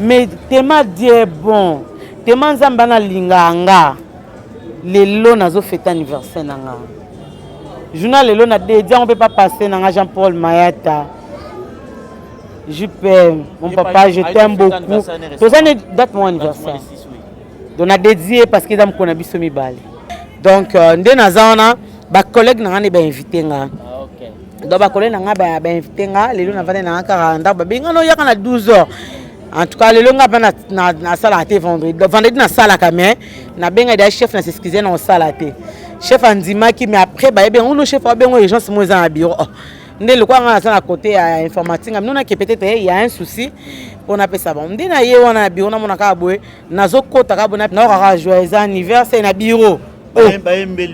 Mais tellement Dieu est bon, tellement Nzambe analingaka nga, lelo nazo fete anniversaire na nga. Journal lelo na dédié yango mpe pa passer na nga Jean-Paul Mayata. JPM, mon papa, je t'aime beaucoup. Toza ne date mon anniversaire. Donc na dédié parce que eza mokolo na biso mibale. Donc euh, nde naza wana ba collègue na nga nde ba invité nga. Ah, Donc ba collègue na nga ba ba invité nga lelo na vanda na nga kaka ndako ba benga no yaka na 12 heures. En tout cas lelo nga pa na nasalaka te vendredi. Donc vendredi nasalaka mais nabenga deja chef na s'excuser na osala te. Chef andimaki mais après bayebi yango no chef abengo urgence mo eza na bureau. Oh. Nde lokola nga naza na côté ya informatique nga bino nake peut-être il y a un souci mpo napesa bango nde na ye wana na bureau namona kaka boye nazokota kaka boye naokaka joyeux anniversaire na bureau. Oh.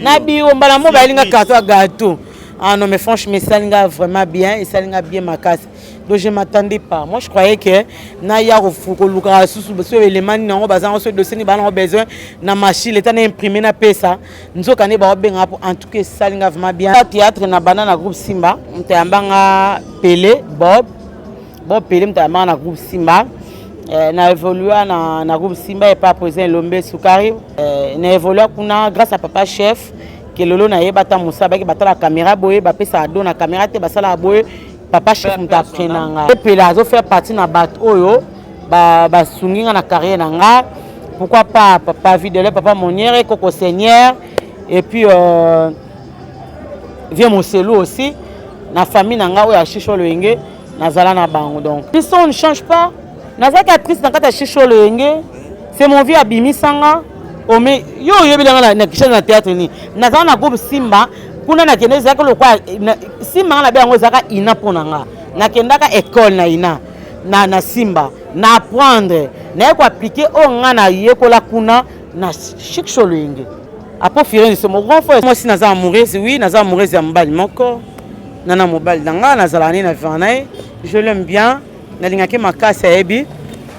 Na bureau mbala moko bayelinga carton ya gâteau. Ah non mais franchement esali nga vraiment bien, esali nga bien makasi. Donc je m'attendais pas. Moi je croyais que naya kolukaka susu so elema nini yango baza yango so dossier nini baa nango besoin na machine leta na imprime napesa nzoka nde baobenga po. En tout cas esali nga vraiment bien. Théâtre na banda na groupe Simba, moto ayamba nga Pele Bob Bob Pele, moto ayamba nga na groupe Simba. Eh, na évolua na, na groupe Simba epa président Elombe Sukari. Eh, na évolua kuna grâce à papa chef kelolo nayeba ata mosala baki batala caméra boye bapesaka do na caméra te basalaka boye. Papa chef moto aprena nga epela azo faire partie na bato oyo basungi nga na carrière na nga. Pourquoi pas papa Videle, papa Moniere, Koko Seigneur et puis euh, vieux Moselu aussi na famille na nga oyo ya Shisho Loyenge nazala na bango. Donc biso on ne change pas. Nazalaki actrice na kati ya Shisho Loyenge, c'est mon vieux abimisa nga ome yo oyebeli nga na Kinshasa na théâtre nini nazala na groupe Simba kuna nakende ezalaki lokwa Simba nga na be yango ezalaka ina mpo na nga nakendaka école na ina na, na Simba na apprendre naye koaplike oyo nga nayekola kuna na Chic Loyenge. Apo Firenze c'est mon grand frère. Moi aussi naza amoureuse, oui naza amoureuse ya mobali moko nana mobali na nga nazalaka nde na vivre na ye, je l'aime bien, nalingaki makasi ayebi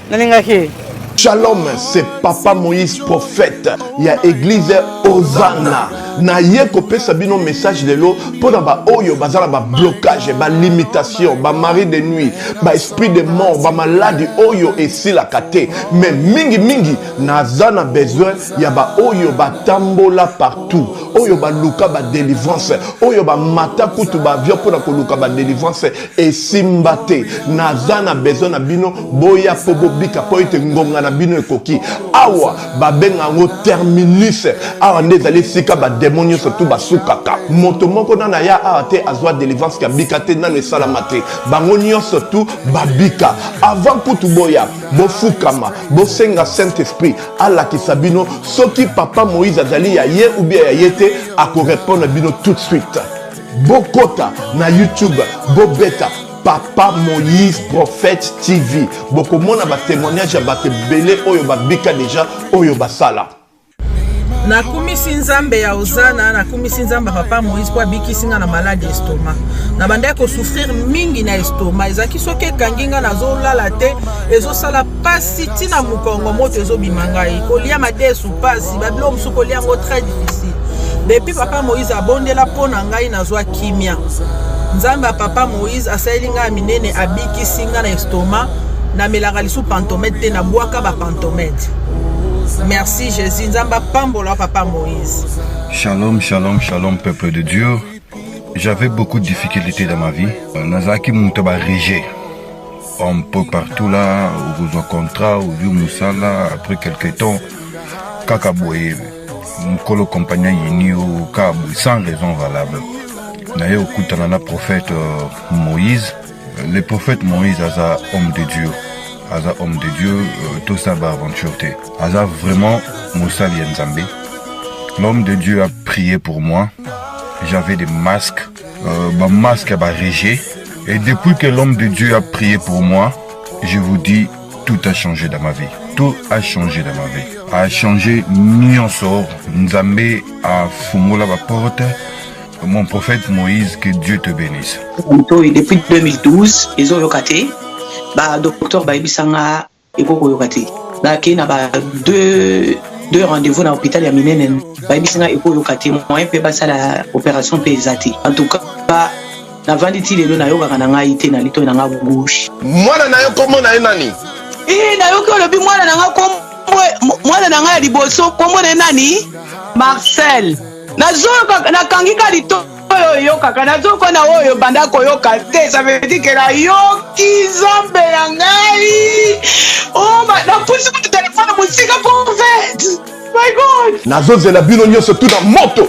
nalingaki. Shalom, c'est Papa Moïse prophète ya église Hosanna. Na ye kopesa bino message lelo pona ba oyo bazala ba blocage, ba limitation, ba mari de nuit, ba esprit de mort, ba maladie oyo esilaka te. Mais mingi mingi naza na besoin ya ba oyo batambola partout, oyo baluka ba délivrance, oyo bamata kutu ba avion pona koluka ba délivrance esimba te. Naza na besoin na bino boya po bobika po ete ngonga na bino ekoki. Awa babenga yango terminus, awa nde ezali esika bademo nyonso tu basukaka. Moto moko nano aya awa te azwa délivrance kabika te, nano esalama te, bango nyonso tu babika. Avant kutu boya bofukama bosenga Saint-Esprit alakisa bino soki papa Moïse azali ya ye ou bien ya ye te, akorépondre bino tout de suite. Bokota na YouTube bobeta Papa Moïse Prophète TV, bokomona ba témoignage ya bato ebele oyo babika deja oyo basala. Nakumisi Nzambe ya Ozana, nakumisi Nzambe ya papa Moïse mpo abikisi nga na maladi estomac. Nabandaki kosouffrir mingi na estomac, ezalaki soki ekangi nga nazolala te, ezosala pasi ntina mokongo, moto ezobima ngai, kolia madesu pasi, babiloko mosusu kolia yango très difficile. Depuis papa Moïse abondela mpo na ngai nazwa kimia. Nzambe ya papa Moïse asaleli ngai ya minene, abikisi ngai na estomac. Namelaka lisu pantomètre te, nabwaka ba pantomètre. Merci Jésus, Nzambe apambola papa Moïse. Shalom, shalom, shalom, peuple de Dieu. J'avais beaucoup de difficultés dans ma vie. Nazalaki moto ba rejet un peu partout là, okozwa contrat, ozwi mosala, après quelque temps, kaka boye, mokolo compagnie ayini yo, kaka boye, sans raison valable. Naye okutana na prophète euh, Moïse. Le prophète Moïse aza homme de Dieu. Aza homme de Dieu, euh, tosala ba aventure te. Aza vraiment mosali ya Nzambe. L'homme de Dieu a prié pour moi. J'avais des masques, euh, ba masque ya ba rejet. Et depuis que l'homme de Dieu a prié pour moi, je vous dis, tout a changé dans ma vie. Tout a changé dans ma vie. A changé nyonso. Nzambe a fungola ba porte. Mon prophète Moïse, que Dieu te bénisse. Ntoi depuis 2012 ezoyoka te, ba docteur bayebisa nga ekoki koyoka te. Nakei na ba deux rendez-vous na hôpital ya minene, bayebisi nga ekoyoka te, moyen mpe basala opération mpe eza te. En tout cas navandi ti lelo nayokaka na ngai te na litoi na nga gauche. Mwana na yo kombo na ye nani? Ee, nayoki olobi mwana na nga kombo, mwana na nga ya liboso kombo na ye nani? Marcel. Nazoyoka, nakangi ka litoyi oyo oyokaka, nazoyoka na oyo banda koyoka te. Ça veut dire que nayoki Nzambe na ngai. Oh, ma, napusi kutu telefone mosika prophète. My God. Nazozela bino nyonso tu na moto.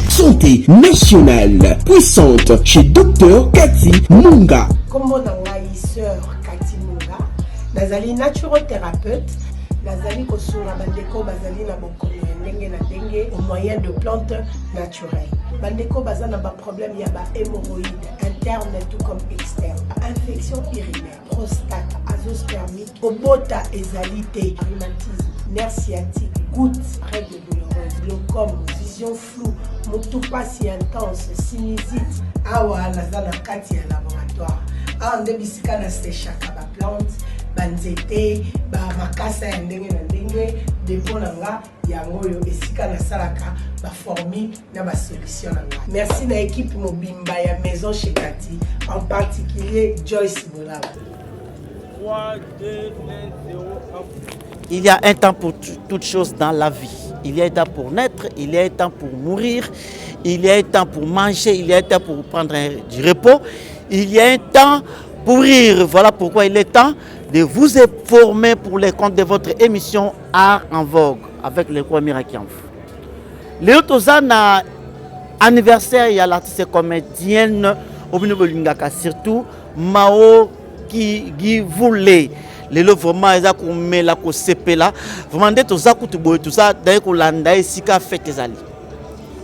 Santé nationale puissante chez Docteur Cathy Munga. Kombo na ngai sœur Cathy Munga, nazali naturothérapeute, nazali kosunga bandeko bazali na bokono ya ndenge na ndenge au moyen de plantes naturelles. Bandeko baza na ba problème ya ba hémorroïdes interne tout comme externe, infection urinaire, prostate, azoospermie, kobota ezali te, rhumatisme, nerf sciatique, goutte, règle douloureuse, glaucome, vision floue, mutu pasi intense, sinusite. Awa naza na kati ya laboratoire, awa nde bisika na sechaka ba plante, ba nzete, ba makasa ya ndenge na ndenge. Depot na nga yango oyo, esika nasalaka ba formule na ba solution na nga. Merci na equipe mobimba ya Maison chez Cathy, en particulier Joyce Bolaba. 3, 2, 1, 0, 1. Il y a un temps pour toute chose dans la vie. Il y a un temps pour naître, il y a un temps pour mourir, il y a un temps pour manger, il y a un temps pour prendre du repos, il y a un temps pour rire. Voilà pourquoi il est temps de vous informer pour les comptes de votre émission Art en Vogue avec le roi Mirakianf. Lelo toza na anniversaire ya l'artiste comédienne obino bolingaka surtout Mao Kigivule. Lelo vraiment eza komela kosepela vraiment nde toza kutu boye, toza daye kolanda esika fête ezali.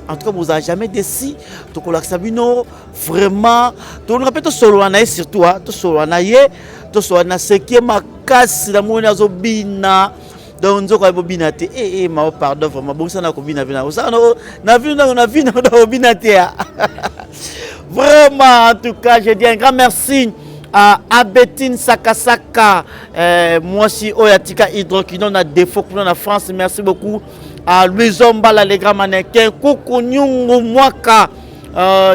En tout cas bozala jamais déçu, tokolakisa bino vraiment, tolinga mpe tosolola na ye surtout, tosolola na ye, tosolola na sekie makasi namoni azobina. Donc nzoko ayi bobina te. Eh, eh, Mao, pardon vraiment, bongisa na kobina bina. Osala na vie na na vie na kobina te. Vraiment, en tout cas, je dis un grand merci à Abetine Sakasaka, mwasi oyo atika hydroquinone na défaut kuna na France. Merci beaucoup à Louison Mbala, les grands mannequins, Kuku Nyungu Mwaka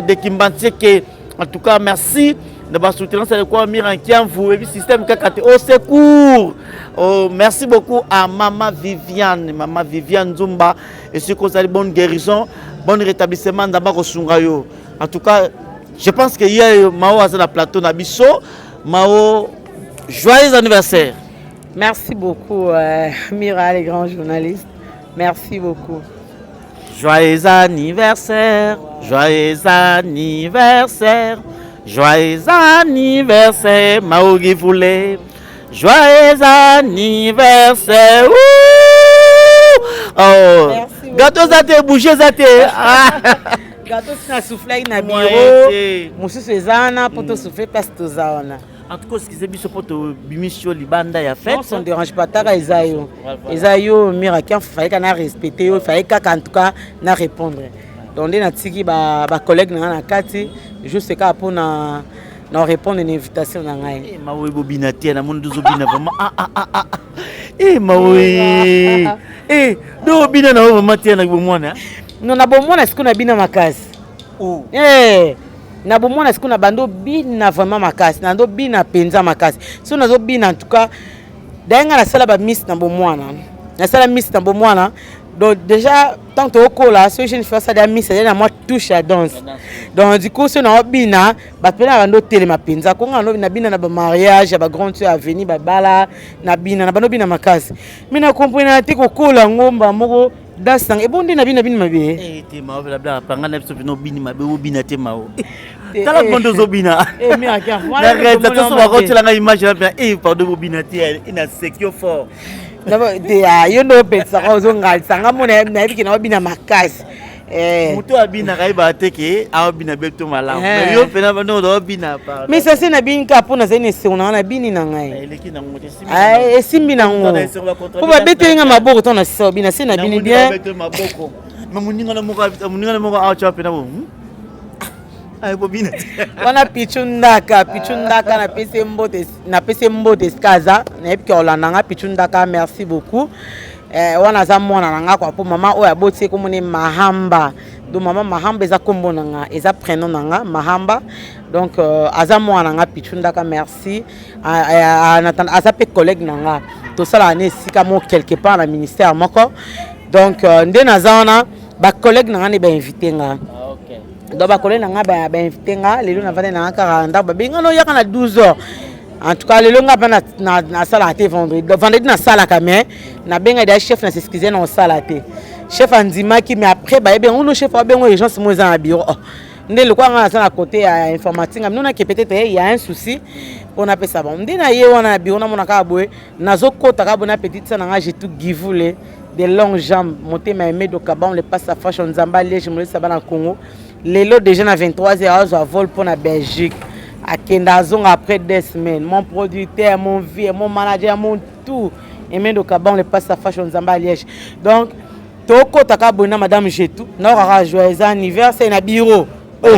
de Kimbanseke. En tout cas, merci de ma soutenance avec quoi Miran Kiamvu et puis système KKT au secours. Oh, merci beaucoup à Maman Viviane, Maman Viviane Nzumba, et ce qu'on a bonne guérison, bon rétablissement d'abord au Sungayo. En tout cas, je pense que hier Mao a la plateau na biso. Mao, joyeux anniversaire. Merci beaucoup Mira, les grands journalistes. Merci beaucoup. Joyeux anniversaire, joyeux anniversaire, joyeux anniversaire, Mao Givoulé. Joyeux anniversaire. Ouh! Oh. Merci beaucoup. Gâteau za te, bouger za te. Gâteau sina souffler na bureau. Mosusu eza wana po to souffler place toza wana. En tout cas, excusez biso po to bimisio libanda ya fête. Non, ça ne dérange pas, taka eza yo. Eza yo Mira qui fallait kana respecter yo, fallait kaka en tout cas na répondre. Donc nde natiki ba ba collègue na na kati juste kaka po na na répondre une invitation na ngai. Eh, Mawe bobina te na moni tozo bina vraiment. Ah ah ah ah. Eh Mawe. Eh, do bina na vraiment te na bomwana. Non, na bomwana siko na bina makasi. Oh. Eh. Na bomwana siko na bando bina vraiment makasi, na ndo bina penza makasi. So nazo bina en tout cas, d'ailleurs nga nasala ba miss na bomwana. Nasala miss na bomwana. Donc déjà tant que okola, so jeune fille ça miss, elle na moi touche à danse. Donc du coup so na bina, ba pena bando telema penza. Konga no na bina na ba mariage, ba grande sœur avenue ba bala na bina na bando bina makasi. Mais na comprendre te kokola ngomba moko danse nanga ebondi na bina bina mabe. Eh te mao bla bla panga na biso bino bini mabe obina te mao. Tala bondo zobina. Eh mais regarde, na réalisateur so bakotela nga image na pena eh pardon bobina te ina secure fort. Yo nde opesaka ozongalisa nga mona nayebi ke naobina makasi. Moto abinaka ayebaka te ke aobina beto malamu. Mais yo pena bando obina pardon. Mais ça c'est na bini ka pona zali na esengo na nga na bini na ngai. Eleki nango te. Esimbi nango. Po babeteli nga maboko ntango nasisa obina se na bini bien. Maboko. Mais moninga na moko moninga na moko awa pena bo. Ayi bobina te. Wana Pichu Ndaka, Pichu Ndaka napesi mbote, napesi mbote esika aza, nayebi ke olanda nga Pichu Ndaka, merci beaucoup. Wana aza mwana na nga kwa po mama oyo aboti ye komona Mahamba. Donc mama Mahamba eza kombo na nga, eza prénom na nga Mahamba. Donc euh, aza mwana na nga Pichu Ndaka merci. Aza pe collègue na nga. Tosala na esika moko quelque part na ministère moko. Donc euh, nde naza wana ba collègue na nga nde ba invité nga. Ah, okay. Donc ba collègue na nga ba, ba invité nga lelo na vanda na nga kaka ndako babengi nga no yaka na 12 heures. En tout cas lelo nga mpe nasalaka te vendredi. Donc vendredi nasalaka mais nabenga deja chef na s'excuser na osala te. Chef andimaki mais après bayebi yango no chef abengo urgence mo eza na bureau. Oh. Nde lokola nga naza na côté ya informatique nga minonaki peut-être il y a un souci mpo napesa bango nde na ye wana na bureau namona kaka boye nazokota kaka boye na petite sa na nga j'ai tout givule de longues jambes motema aimé do kaban le passe fashion nzamba liège molesa bana Congo lelo déjà na 23 heures azwa vol mpo na Belgique akenda azonga après deux semaines mon producteur mon vieux mon manager mon tout aimé do kaban le passe fashion nzamba liège donc tokota kaka boye na madame jetou naokaka joyeux anniversaire na bureau oh.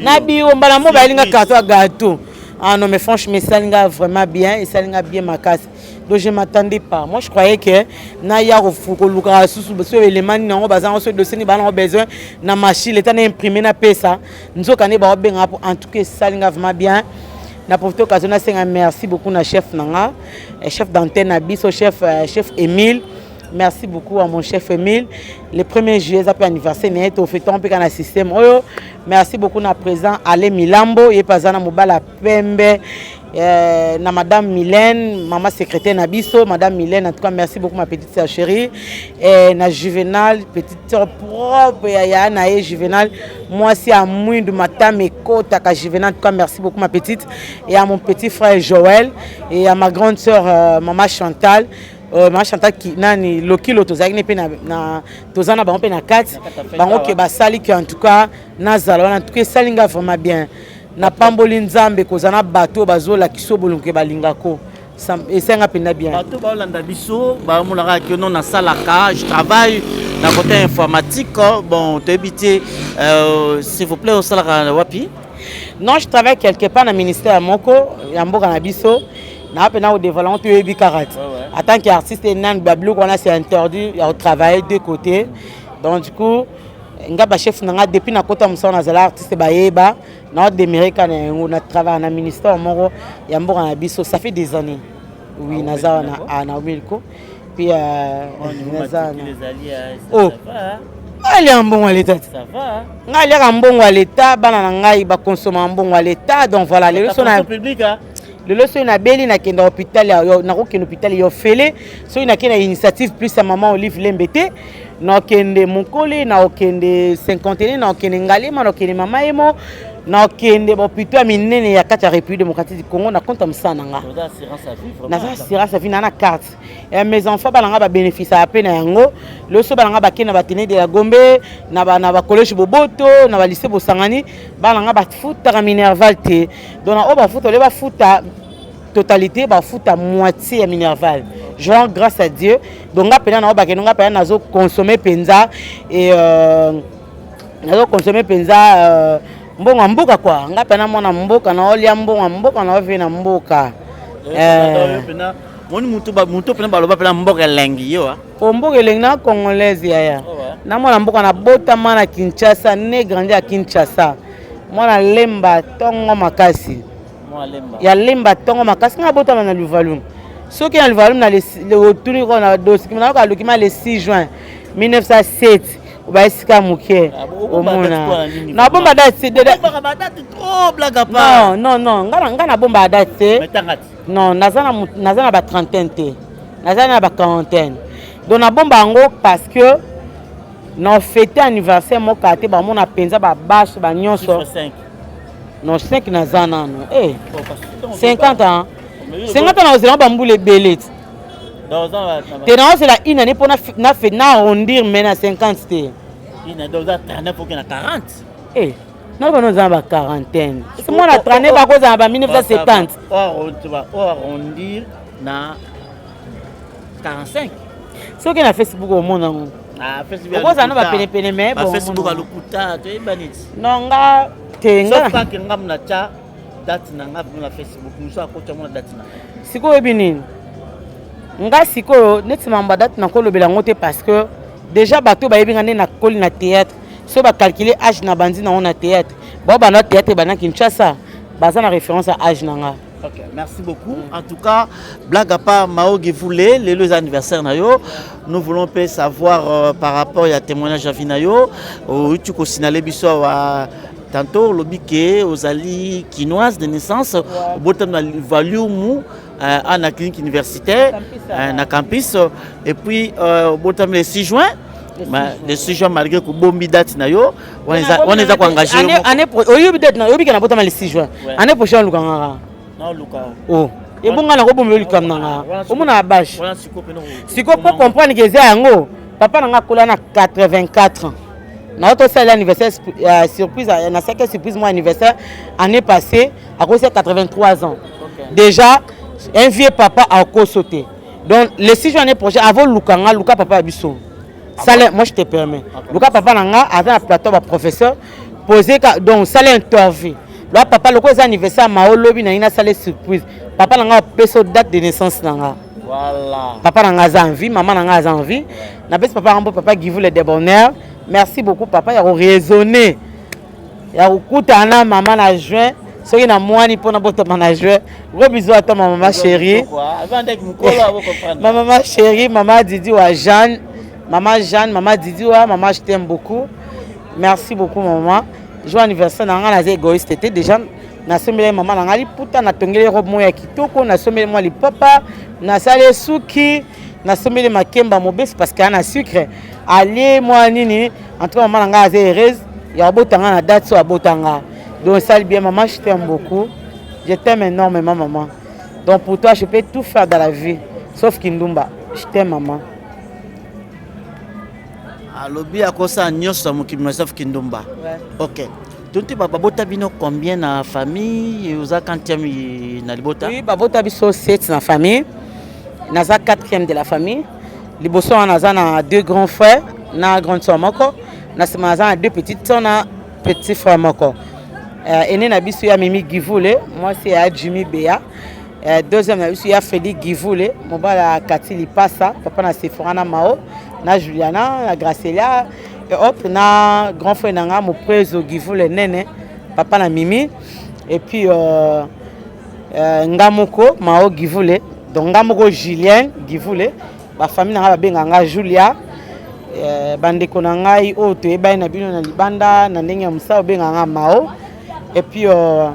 na bureau mbala mo bayelinga carton ya gâteau ah non mais franchement esali nga vraiment bien esali nga bien makasi donc je m'attendais pas moi je croyais que naya kolukaka susu so elemani nango baza yango so dossier ni baa nango besoin na machine leta na imprime napesa nzoka nde baobengaka po en tout cas esali nga vraiment bien na profite occasion nasenga merci beaucoup na chef na nga eh, chef d'antenne na biso chef, euh, chef Emile Merci beaucoup à mon chef Emile. Le 1er juillet, ça peut anniversaire, mais au fait on peut un système. Oyo, merci beaucoup na présent Ale Milambo, et pas na mobala pembe. Euh, na madame Mylène, maman secrétaire na biso, madame Mylène, en tout cas merci beaucoup ma petite sœur chérie. Et na Juvenal, petite sœur propre ya ya na ye Juvenal, moi c'est à mwindu matame kota ka Juvenal, en tout cas merci beaucoup ma petite et à mon petit frère Joël et à ma grande sœur euh, maman Chantal. Euh, ma Chantal ki nani lokilo tozalaki ne mpe na, na toza na bango mpe na kati bango ke basali ke en tout cas nazala wana en tout cas esali nga vraiment bien napamboli nzambe kozala na bato oyo bazolakisa yo bolingo ke balingako esenga mpenza bien bato baolanda biso bamonaka ke non nasalaka je travaille na côté informatique bon toyebi te euh, s'il vous plaît osalaka wapi non je travaille quelque part na ministère moko ya mboka na biso na pena ko dévoiler ngo toyebi kaka te en tant qu'artiste nani babiloko wana c'est interdit ya kotravailler deux côtés donc du coup nga bachef na nga depuis nakota mosala nazala artiste bayeba naodemere kaka na yango na travaille na ministère moko ya mboka na biso ça fait des années oui ah, naza wana ah, na omilko puis euh, naza wana oh alia mbongo ya leta te ngai aliaka mbongo ya leta bana na ngai bakonsomaka mbongo ya leta donc voilà lelo so na lelo soki nabeli nakenda hôpital nakokende hôpital ya ofele soki nakei na initiative plus ya mama olive lembe te nakokende monkole nakokende cinquantenaire nakokende ngalema nakokende mama yemo nakokende bahôpitaux ya minene ya kati ya république démocratique du congo na compte ya mosala na nga naza assurance ya vie naa na carte ya mes enfants bana nga babénéficiaka mpe na yango lelo so bana nga bakei na batene de la gombe na bacollège boboto na balycée bosangani bana nga bafutaka minerval te donc na oyo bafuta olie bafuta totalité bafuta moitié ya minerval je rends grâce à dieu donc nga mpena na oyo bakende nga mpena nazo consommer mpenza et euh, nazo consommer mpenza euh, mbongo ya mboka kua nga mpena mwana mboka naolia mbongo ya mboka naovie na mboka euh, moni mutu mutu mpena baloba mpena mboka elengi yo o mboka elengi na congolaise yaya oh, na mwana mboka nabotama na kinshasa ne grandi ya kinshasa mwana lemba tongo makasi ya lemba tongo makasi nga botama na luvalume soki na luvalume na otuni ko na dosi nayoka lokima le 6 juin 1907 oba esika moke ah, omona nabomba date te non non non nga nabomba date te non naza na ba trentaine te naza na ba quarantaine donc nabomba yango parce que na fete anniversaire moko te bamona mpenza babashe banyonso non 5 naza nano eh, 50 ans 50 ans nakozela bambula ebele ti te nakozela une année mpo na arrondir mais na 50 te eh, naloba noza na ba quarantaine mwana 39 akozala ba 1970 arrondir na 45 soki na facebook omona yango ah, okozala na bapenepene mais facebook alokuta toyeba neti non nga te nga nga na tya date na nga na facebook mosu akotya ngo na date na sikoyo oyebi nini nga sikoyo neti mambo ya date nakolobela yango te parce que déjà bato bayebi nga nde nakoli na théâtre So ba calculer âge na bandi na na théâtre. Ba banda théâtre bana Kinshasa, baza na référence à âge na nga. Ok, merci beaucoup. En tout cas, blague à part, Mao Givoulé, le anniversaire na yo. Nous voulons peu savoir euh, par rapport à témoignage à Vinayo, où tu signalé biso à tantôt lobi ke ozali kinoise de naissance, obotam na Valiumu euh, à la clinique universitaire, euh, na campus et puis euh, obotam le 6 juin. Le 6 juin malgré que bombi date na yo, wana eza ko engager yo. Année oyebi date na oyebi ke na botama le 6 juin. Année prochaine oluka nga. Na oluka. Oh. Ebonga na kobomba yo likambo na nga. Omona bache. Siko po comprendre que eza yango. Papa na nga akola na 84 ans. Na otosalela anniversaire euh, surprise euh, na saki surprise moi anniversaire année passée akosi 83 ans. Okay. Déjà un vieux papa akoso te. Donc le 6 juin année prochaine avant luka nga luka papa ya biso. Sala moi je te permets. Okay. Luka papa na nga aza na plateau ba professeur poser ka donc sala interview. Là papa loko eza anniversaire mao lobi na ina sala surprise. Papa na nga apesa date de naissance na nga. Voilà. Papa na nga aza en vie, maman na nga aza en vie. Na pesi papa ngambo papa Givu le débonnaire. Merci beaucoup papa ya ko raisonner. Ya kokutana na maman na juin soki na mwani mpo nabotama na juin. Gros bisous à toi ma maman chérie. Ma maman chérie, maman Didi wa Jeanne, maman Jeanne, maman Didi wa, maman je t'aime beaucoup. Merci beaucoup maman. Joyeux anniversaire na nga naza égoïste te déjà nasombeli mama na nga liputa natongeli robe moko ya kitoko nasombeli mwa lipapa nasali suki nasombeli makemba mobesi parce que ana sucre alie mwa nini en tout cas mama na nga aza heureuse ya kobota nga na date so abota nga donc esali bien maman je t'aime beaucoup je t'aime énormément maman donc pour toi je peux tout faire dans la vie sauf kindumba je t'aime maman alobi akosala nyonso ya mokili ma sauf kindumba ouais. ok tonti babota bino combien na famille oza quantième na libota oui babota biso 7 na famille naza quatrième de la famille liboso wana naza na deux grands frères na grande sœur moko na nsima naza na deux petites sœurs na petit frère moko euh, ene na biso ya mimi givule mwasi ya jimmy beya euh, deuxième na biso ya félix givule mobali ya kati lipasa papa na sephora na mao na juliana na gracelia et hop na grand frère na nga moprezo givule nene papa na mimi et puis euh, euh, nga moko mao givule donc nga moko julien givule bafamille na nga babenga nga julia euh, bandeko na ngai oyo toyebani na bino na libanda na ndenge ya mosala obenga nga mao et puis euh,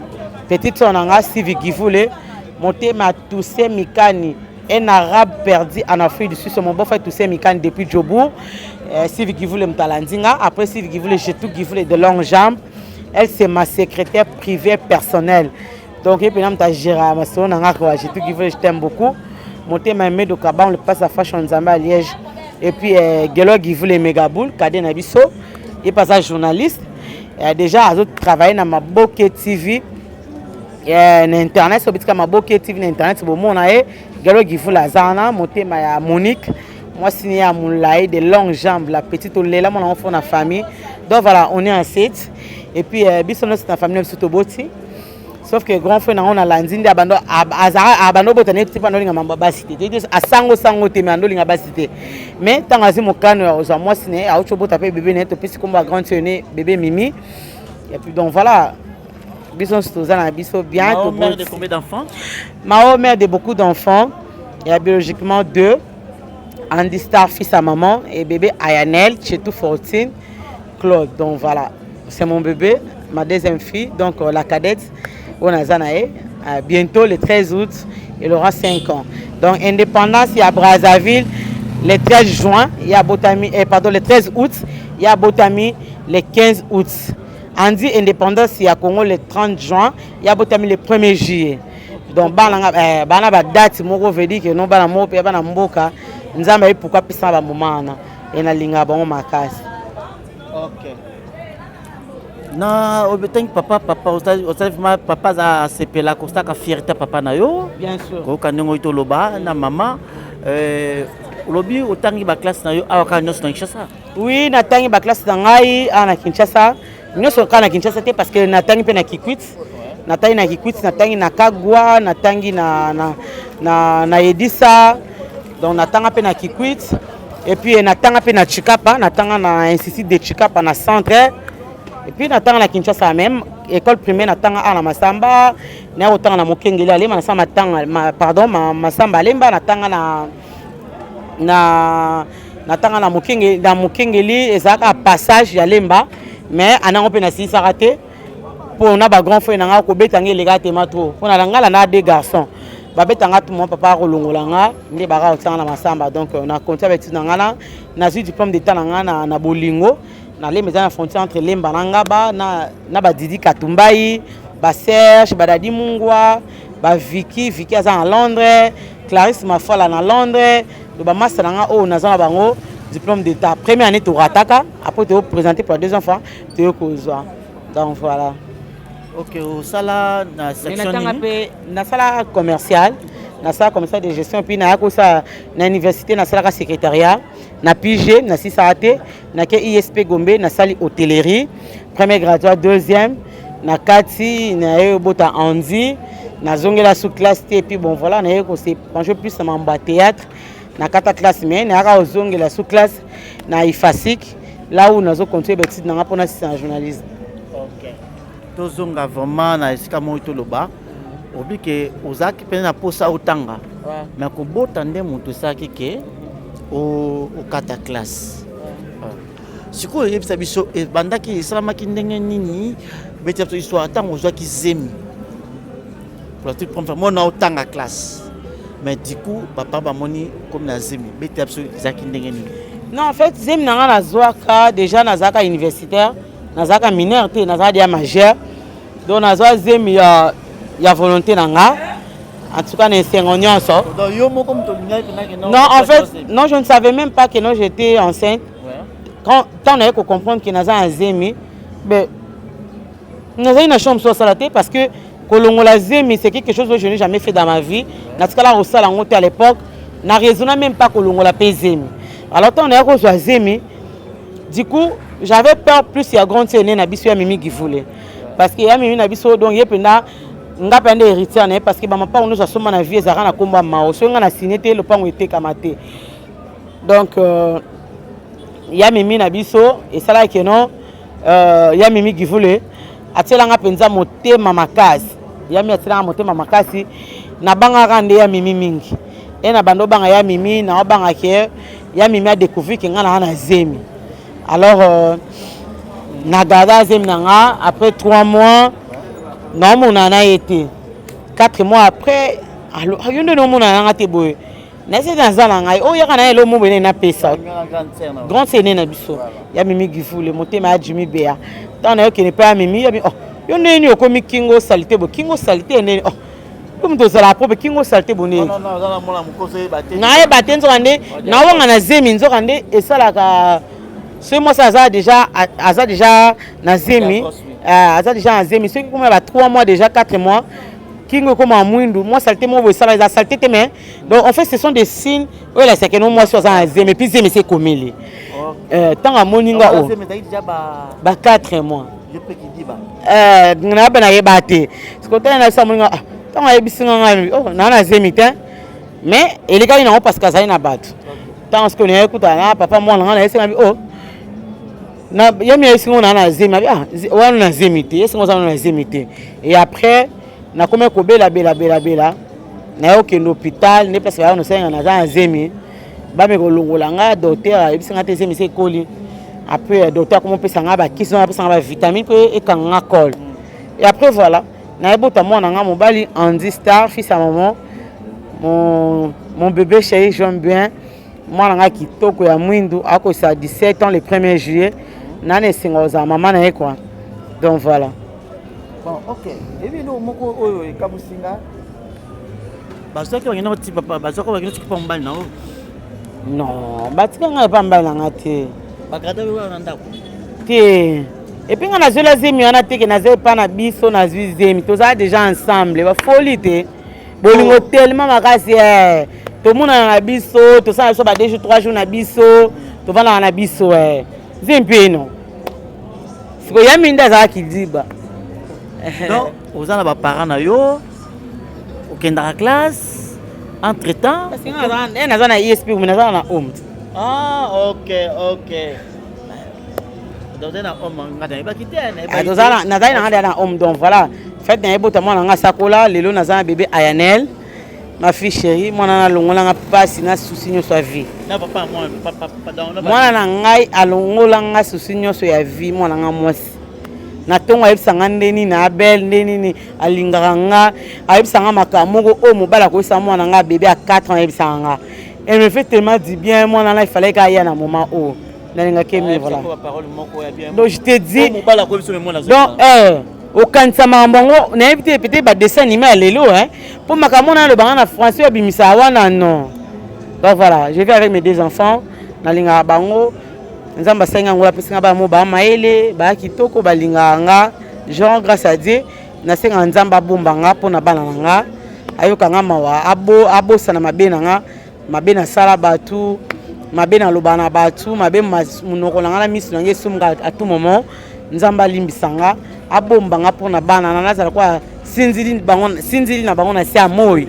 petite sœur na nga sivi givule motema toussaint mikani un arabe perdu en Afrique du Sud mon beau-frère Toussaint Mikani depuis Djobourg euh, Sivi Givule Mtalandinga après Sivi Givule j'ai tout Givule de longues jambes elle c'est ma secrétaire privée personnelle donc ye mpena moto agéraka masolo na nga quoi j'ai tout Givule je t'aime beaucoup motema emedo kaban le passe à fashion nzambe à Liège et puis euh, Gelo Givule Megaboul cadet na biso ye mpe aza journaliste euh, déjà azo travailler na Maboke TV eh, na internet soki bitika maboke tv na internet bomona ye galo gifula aza wana motema ya monique mwasi ne ya molai de longue jambe la petite olela mwana ngo fo na famille donc voilà on est en set et puis euh, biso nyonso na famille na biso toboti sauf que grand frère nango nalandi nde abando abando obota neti mpo andolinga mambo basi te asango sango te mais andolinga basi te mais ntango azwi mokano ya kozwa mwasi na ye auti obota mpe bebe na ye topesi nkombo ya grande sœur ne bebe mimi et puis donc voilà biso nyonso toza na biso bien Mao, mère de combien d'enfants Mao mère de beaucoup d'enfants il y a biologiquement deux Andy Star fils à maman et bébé Ayanel Chetou Fortune Claude donc voilà c'est mon bébé ma deuxième fille donc euh, la cadette oyo naza na ye euh, bientôt le 13 août il aura 5 ans donc indépendance ya Brazzaville le 13 juin ya botami eh, pardon le 13 août ya botami le 15 août Andy indépendance ya Congo le 30 juin ya botami le 1er juillet donc bana nga eh, bana ba date moko veut dire que non bana moko pe bana mboka nzambe ayi pourquoi pesa ba moment wana et nalingaka bango makasi ok na otangi papa papa osali vraiment papa aza asepelaka osalaka fierté papa na yo bien sûr koyoka ndenge oyi toloba na mama euh, olobi otangi baklasse na yo awa kaka nyonso na kinshasa Oui, natangi ba classe na ngai awa na Kinshasa. Nyonso kaka na Kinshasa te parce que natangi mpe na Kikwit. Natangi na Kikwit, natangi na Kagwa, natangi na, na, na, na Edisa. Donc natanga mpe na Kikwit. Et puis eh, natanga mpe na Chikapa, natanga na institut de Chikapa na centre. Et puis natanga na Kinshasa même école primaire natanga a na Masamba, na kotanga na Mokengeli Alema, nasala matanga ma, pardon ma, Masamba Alemba natanga na na natanga na Mokengeli na Mokengeli ezalaka passage ya Lemba mais anango mpe nasilisaka te mpo na ba grand frère na nga kobeta nga eleka tema trop mpo na nga na deux garçons babeta nga tout mon papa akolongola nga nde baka kotianga na masamba donc euh, na continue baetude na nga na nazwi diplôme d'état na nga na, na bolingo na lemba eza na frontière entre lemba na ngaba na, na badidi katumbai baserge badadi mungwa baviki viki aza na londres clarisse mafala na londres do bamasta na nga oyo naza na bango diplôme d'état première année torataka après toprésente pour la deuxième fois toye kozwa donc voilà ok osala na section nini mpe nasala commercial nasala commercial de gestion puis naya kosala na université nasalaka secrétariat na pg nasisaka te nake isp gombe nasali hôtellerie premier graduat deuxième na kati naye obota andi nazongela sous classe te puis bon voilà naye kose penche plus na mambo ya théâtre na kata classe mais nayaka kozongela sous classe na ifasic là où nazo continuer ba études nanga mpona sisa na journalisme. Okay. Tozonga vraiment na esika moko toloba obi ke ozalaki mpenza na mposa otanga ouais. Mais kobota nde moto esalaki ke okata classe ouais. Sikoyo oyebisa biso ebandaki esalamaki ndenge nini betisa biso histoire ntango ozwaki zemi pour la toute première fois mona otanga classe mais du coup papa bamoni komi na zemi betela biso ezalaki ndenge nini? Non, en fait zemi na nga nazwaka déjà nazalaka universitaire, nazalaka mineur te, nazalaka déjà majeur, donc nazwa zemi ya, ya volonté na nga en tout cas na esengo nyonso. Donc yo moko moto olingaki mpenza ke non, en fait non, je ne savais même pas que non j'étais enceinte ouais. Quand ntango naye kocomprendre ke naza na zemi, mais nazali na chambre mosusu asala te parce que kolongola zemi c'est quelque chose que je n'ai jamais fait dans ma vie. Natikala kosala yango te à l'époque, na raisonna même pas kolongola mpe zemi. Alors ntango naya kozwa zemi, du coup j'avais peur plus ya grande sœur na biso ya Mimi Givule, parce que ya Mimi na biso donc ye mpenza nga mpe nde héritière na ye, parce que bamapango nyonso asomba na vie ezalaka na nkombo ya mao. Soki nga na signe te, lopango etekama te. Donc euh, ya Mimi na biso esalaki non euh, ya Mimi Givule atielanga mpenza motema makasi. Ya Mimi atielanga motema makasi, nabangaka nde ya Mimi mingi e na bando obanga ya Mimi, naobanga ke ya Mimi adécouvrir ke nga naa na zemi. Alors euh, na garda zemi na nga après 3 mois naomona na ye te. 4 mois après, yo nde naomona nanga te boye, nasi naza na ngai oyo yaka na ye elomo boye napesa grande sœur na biso ya Mimi Gifule motema ya Jimmy Bea. Ntango nayokende mpe ya Mimi ya oh, yo ndeni okomi kingo salite bo kingo salite ndeni oh, yo moto ozalaka propre kingo salite bo ndeni nayeba te. Nzoka nde nawanga na zemi, nzoka nde esalaka soki mwasi aza déjà aza déjà na zemi, aza déjà na zemi, soki komona ba 3 mois déjà 4 mois kingo ekoma mwindu, mwa saleté moko boye esala eza saleté te. Mais donc en fait ce sont des signes oyo elakisaka no mwasi aza na zemi, et puis zemi esi ekomeli ntango amoni nga o ba 4 mois nayeba nayeba te. Sikotala na biso amoni nga ntango ayebisi nga ngai naa na zemi te, mais elekaki nango parce que azali na bato. Ntango sikoyo naye kutana na papa mwana nga nayesi nga o na yami ayebisi ngo naa na zemi abi ah wana na zemi te, yesinga oza na zemi te. Et après nakomi kobela bela bela bela, naye okende hôpital nde place baya nosalenga naza na zemi, bame kolongola nga. Docteur ayebisi nga te zemi esi ekoli. Après docteur akoma opesa nga bakisi, apesa nga bavitamine mpo ekanga nga col. Et après voilà, nayebota mwana nga mobali Andy Star, fils à maman, mon, mon bébé chéri, j'aime bien mwana nga kitoko ya mwindu, akosa 17 ans le 1er juillet. Nana esengo kozala mama na ye quoi, donc voilà. Bon, ok, ebi eloko moko oyo ekabusi nga, bazwaki bakenda koti papa, bazwaki bakenda tiki pa mobali na oyo? Non, batika ngai epa mobali na nga te. Bagarde wana na ndako? Te, et puis nga nazwela zemi wana te ke naza epa na biso nazwi zemi, tozala déjà ensemble, bafoli te, bolingo tellement makasi eh. Tomonana na biso, tosala biso ba 2 jours 3 jours na biso, tovandaka na biso eh. Zemi mpe no sikoyo ya mingi nde azalaki diba. Donc oza na baparent na yo, okendaka classe entre temps? Naza na ISP, naza na home. Ah, ok, ok. Nazali na homme nga nayebaki te. Ah, nazali na nga na homme donc voilà. Fête na yebota mwana nga sakola lelo naza na bébé Ayanel. Ma fille chérie, mwana na longola nga pasi na souci nyonso ya vie. Na papa mwana papa mwana na ngai alongola nga souci nyonso ya vie mwana nga mwasi. Na ntongo ayebisa nga nde nini abel nde nini alingaka nga ayebisa nga makambo moko oyo mobali akoyebisa mwana nga bébé ya 4 ans ayebisaka nga. Elle me fait tellement du bien mwana na il fallait kaya na moment oyo. Nalingaki ye voilà. Donc je te dis donc eh okanisa makambo yango nayebi te peut-être badessin anime ya lelo mpo makambo wana alobanga na français obimisaka wana non. Donc voilà, je vis avec mes deux enfants, nalingaka bango, nzambe asengi yango apesi nga bana mo baa mayele, baa kitoko, balingaka nga, genre grâce à Dieu, nasengaka nzambe abomba nga mpo na bana na nga, ayoka nga mawa, abosana mabe na nga, mabe nasala bato, mabe naloba na bato, mabe monoko na nga na miso na nga esumuka à tout moment, nzambe alimbisa nga, abomba nga mpo na bana na nazala kwa sinzili bango, sinzili na bango na se ya moi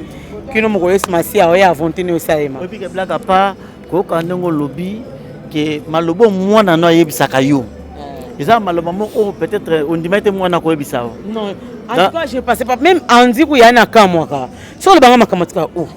kino mokolo Yesu Masiya oye avonte nini osalema. Oyebi ke blague à part, koyoka ndenge olobi ke maloba mwana no ayebisaka yo eza maloba moko oyo peut-être ondimaki te mwana akoyebisa yo. Non, en tout cas je passais pas même Andy kuya na kamwaka so olobanga makambo tika o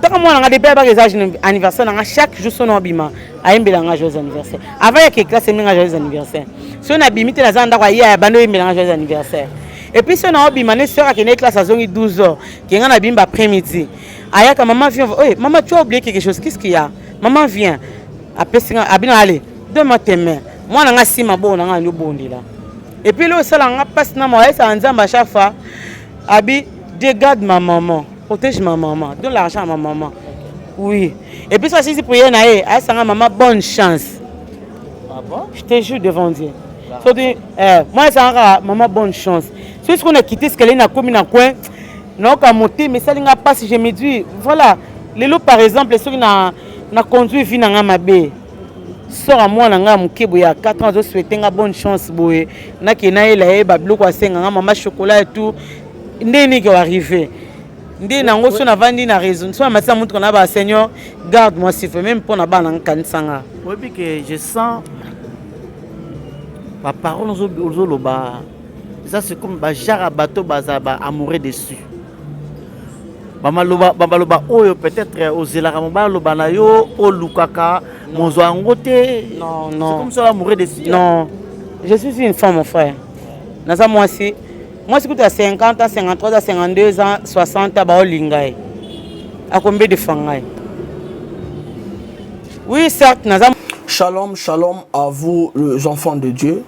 taka mwana nga depuis abaka eza anniversaire na nga chaque jour sono abima ayembela nga joyeux anniversaire avant yake classe ayembela nga joyeux anniversaire so nabimi te naza na ndako aye ya bando oyembela nga joyeux anniversaire et puis so na obima ne soeur akende classe azongi 12 heures ke nga nabimi ba après midi ayaka maman viens, oye maman tu as oublié quelque chose, qu'est-ce qu'il y a maman viens, apesi nga abina allez donne-moi tes mains mwana nga nsima bongo na nga andi obondela et puis lelo osala nga mpasi na mawa ayesaka nzambe à chaque fois abi Dieu garde ma maman, protège ma maman, donne l'argent à ma maman. Oui. Et puis ça, si prière na ye, ayesanga maman bonne chance. Ah bon? Je te jure devant Dieu. Soki eh, moi esangaka maman bonne chance. Soki soki na quitté escalier na komi na coin, naoka motema esali nga mpasi, je me dis voilà, lelo par exemple soki na na conduit vie na nga mabe, sort ya mwana nga moke boye ya 4 ans azo souhaiter nga bonne chance boye, nakende nayela ye ba biloko asenga nga mama chocolat et tout, nde nini ke arriver nde nango so navandi na raison so namatisa motuka na ba seigneur garde moi s'il faut même mpo na bana nkanisa nga. Oyebi ke je sens ba parole ozoloba ça c'est comme ba genre ya bato bazala ba amoureux dessus bamaloba bamaloba oyo peut-être ozelaka mobali aloba na yo olukaka mozwa yango te. Non, non. C'est comme ça amoureux dessus. Non, je suis une femme mon frère, naza mwasi mwasi kutu ya 50 ans, 53 ans, 52 ans, 60 ans baolinga ye akombe defa ngai. Oui, certes naza. Shalom, shalom à vous les enfants de Dieu.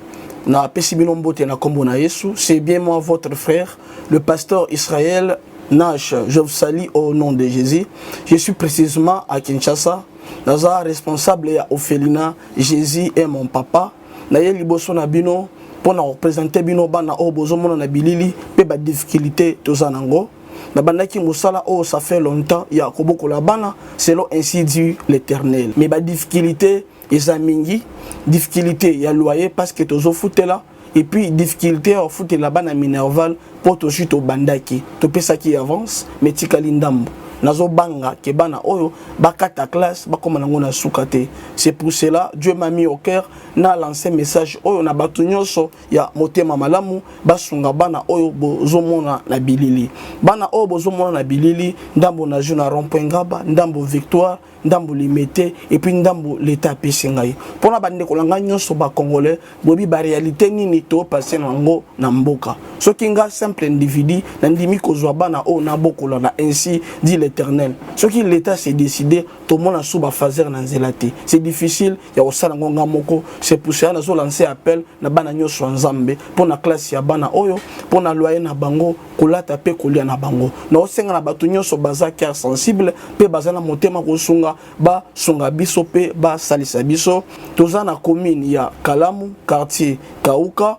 Na pesi bino mbote na kombo na Yesu. C'est bien moi votre frère, le pasteur Israël Nash. Je vous salue au nom de Jésus. Je suis précisément à Kinshasa. Naza responsable ya orphelinat Jésus est mon papa. Na ye liboso na bino pona représenter bino bana oyo bozomona na bilili pe ba difficulté toza nango. Nabandaki mosala oyo ça fait longtemps ya kobokola bana selon ainsi dit l'Éternel. Mais ba difficulté eza mingi, difficulté ya loyer parce que tozofutela, et puis difficulté ya kofutela bana minerval po tozwi tobandaki topesaki avance mais tikali ndambo. Nazobanga ke bana oyo bakata classe bakoma nango na suka te. C'est pour cela Dieu m'a mis au cœur na lancer message oyo na bato nyonso ya motema malamu basunga bana oyo bozomona na bilili. Bana oyo bozomona na bilili, ndambo na jeu na rond-point Ngaba, ndambo Victoire, ndambo Limete, et puis ndambo l'État apesi ngai. Mpona bandeko na ngai nyonso ba Congolais, boyebi ba réalité nini to passer nango na mboka. Soki nga simple individu nandimi kozwa bana oyo nabokola na ainsi dit l'Éternel. Soki l'État s'est décidé, tomona sous ba phaser na nzela te. C'est difficile ya kosala ngo nga moko. C'est pour cela nazo lancer appel na bana nyonso ya Nzambe mpona classe ya bana oyo, mpona loyer na bango, kolata pe kolia na bango. Naosenga na bato nyonso baza cœur sensible pe baza na motema kosunga, basunga biso pe basalisa biso. Toza na commune ya Kalamu, quartier Kauka,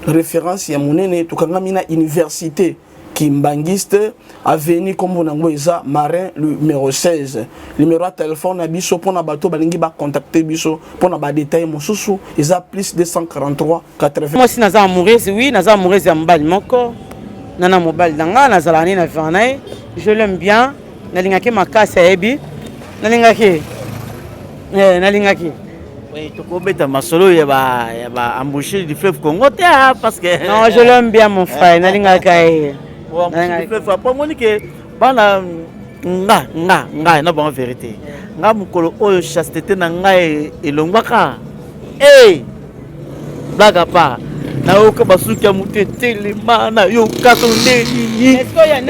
référence ya monene, tokangami na université Kimbanguiste, avenue kombo nango eza Marin numéro 16. Numéro ya téléphone na biso pona bato balingi ba contacter biso pona ba détails mosusu eza plus 243 80. Moi si naza amoureuse, oui, naza amoureuse ya mobali moko. Nana mobali na nga nazala ne na vivre na ye. Je l'aime bien, nalingaki makasi ayebi. Nalingaki. Eh, nalingaki. Oui, tokobeta masolo ya ba ya ba embouchure du fleuve Congo te ah, parce que Non, je l'aime bien mon frère, nalingaka ye. Bon, du fleuve après moni que bana nga nga nga na bango vérité. Nga mokolo oyo chasteté na nga elongwaka. Hey! Blague à part. nayoka basuki ya moto etelema nayoka so nde nini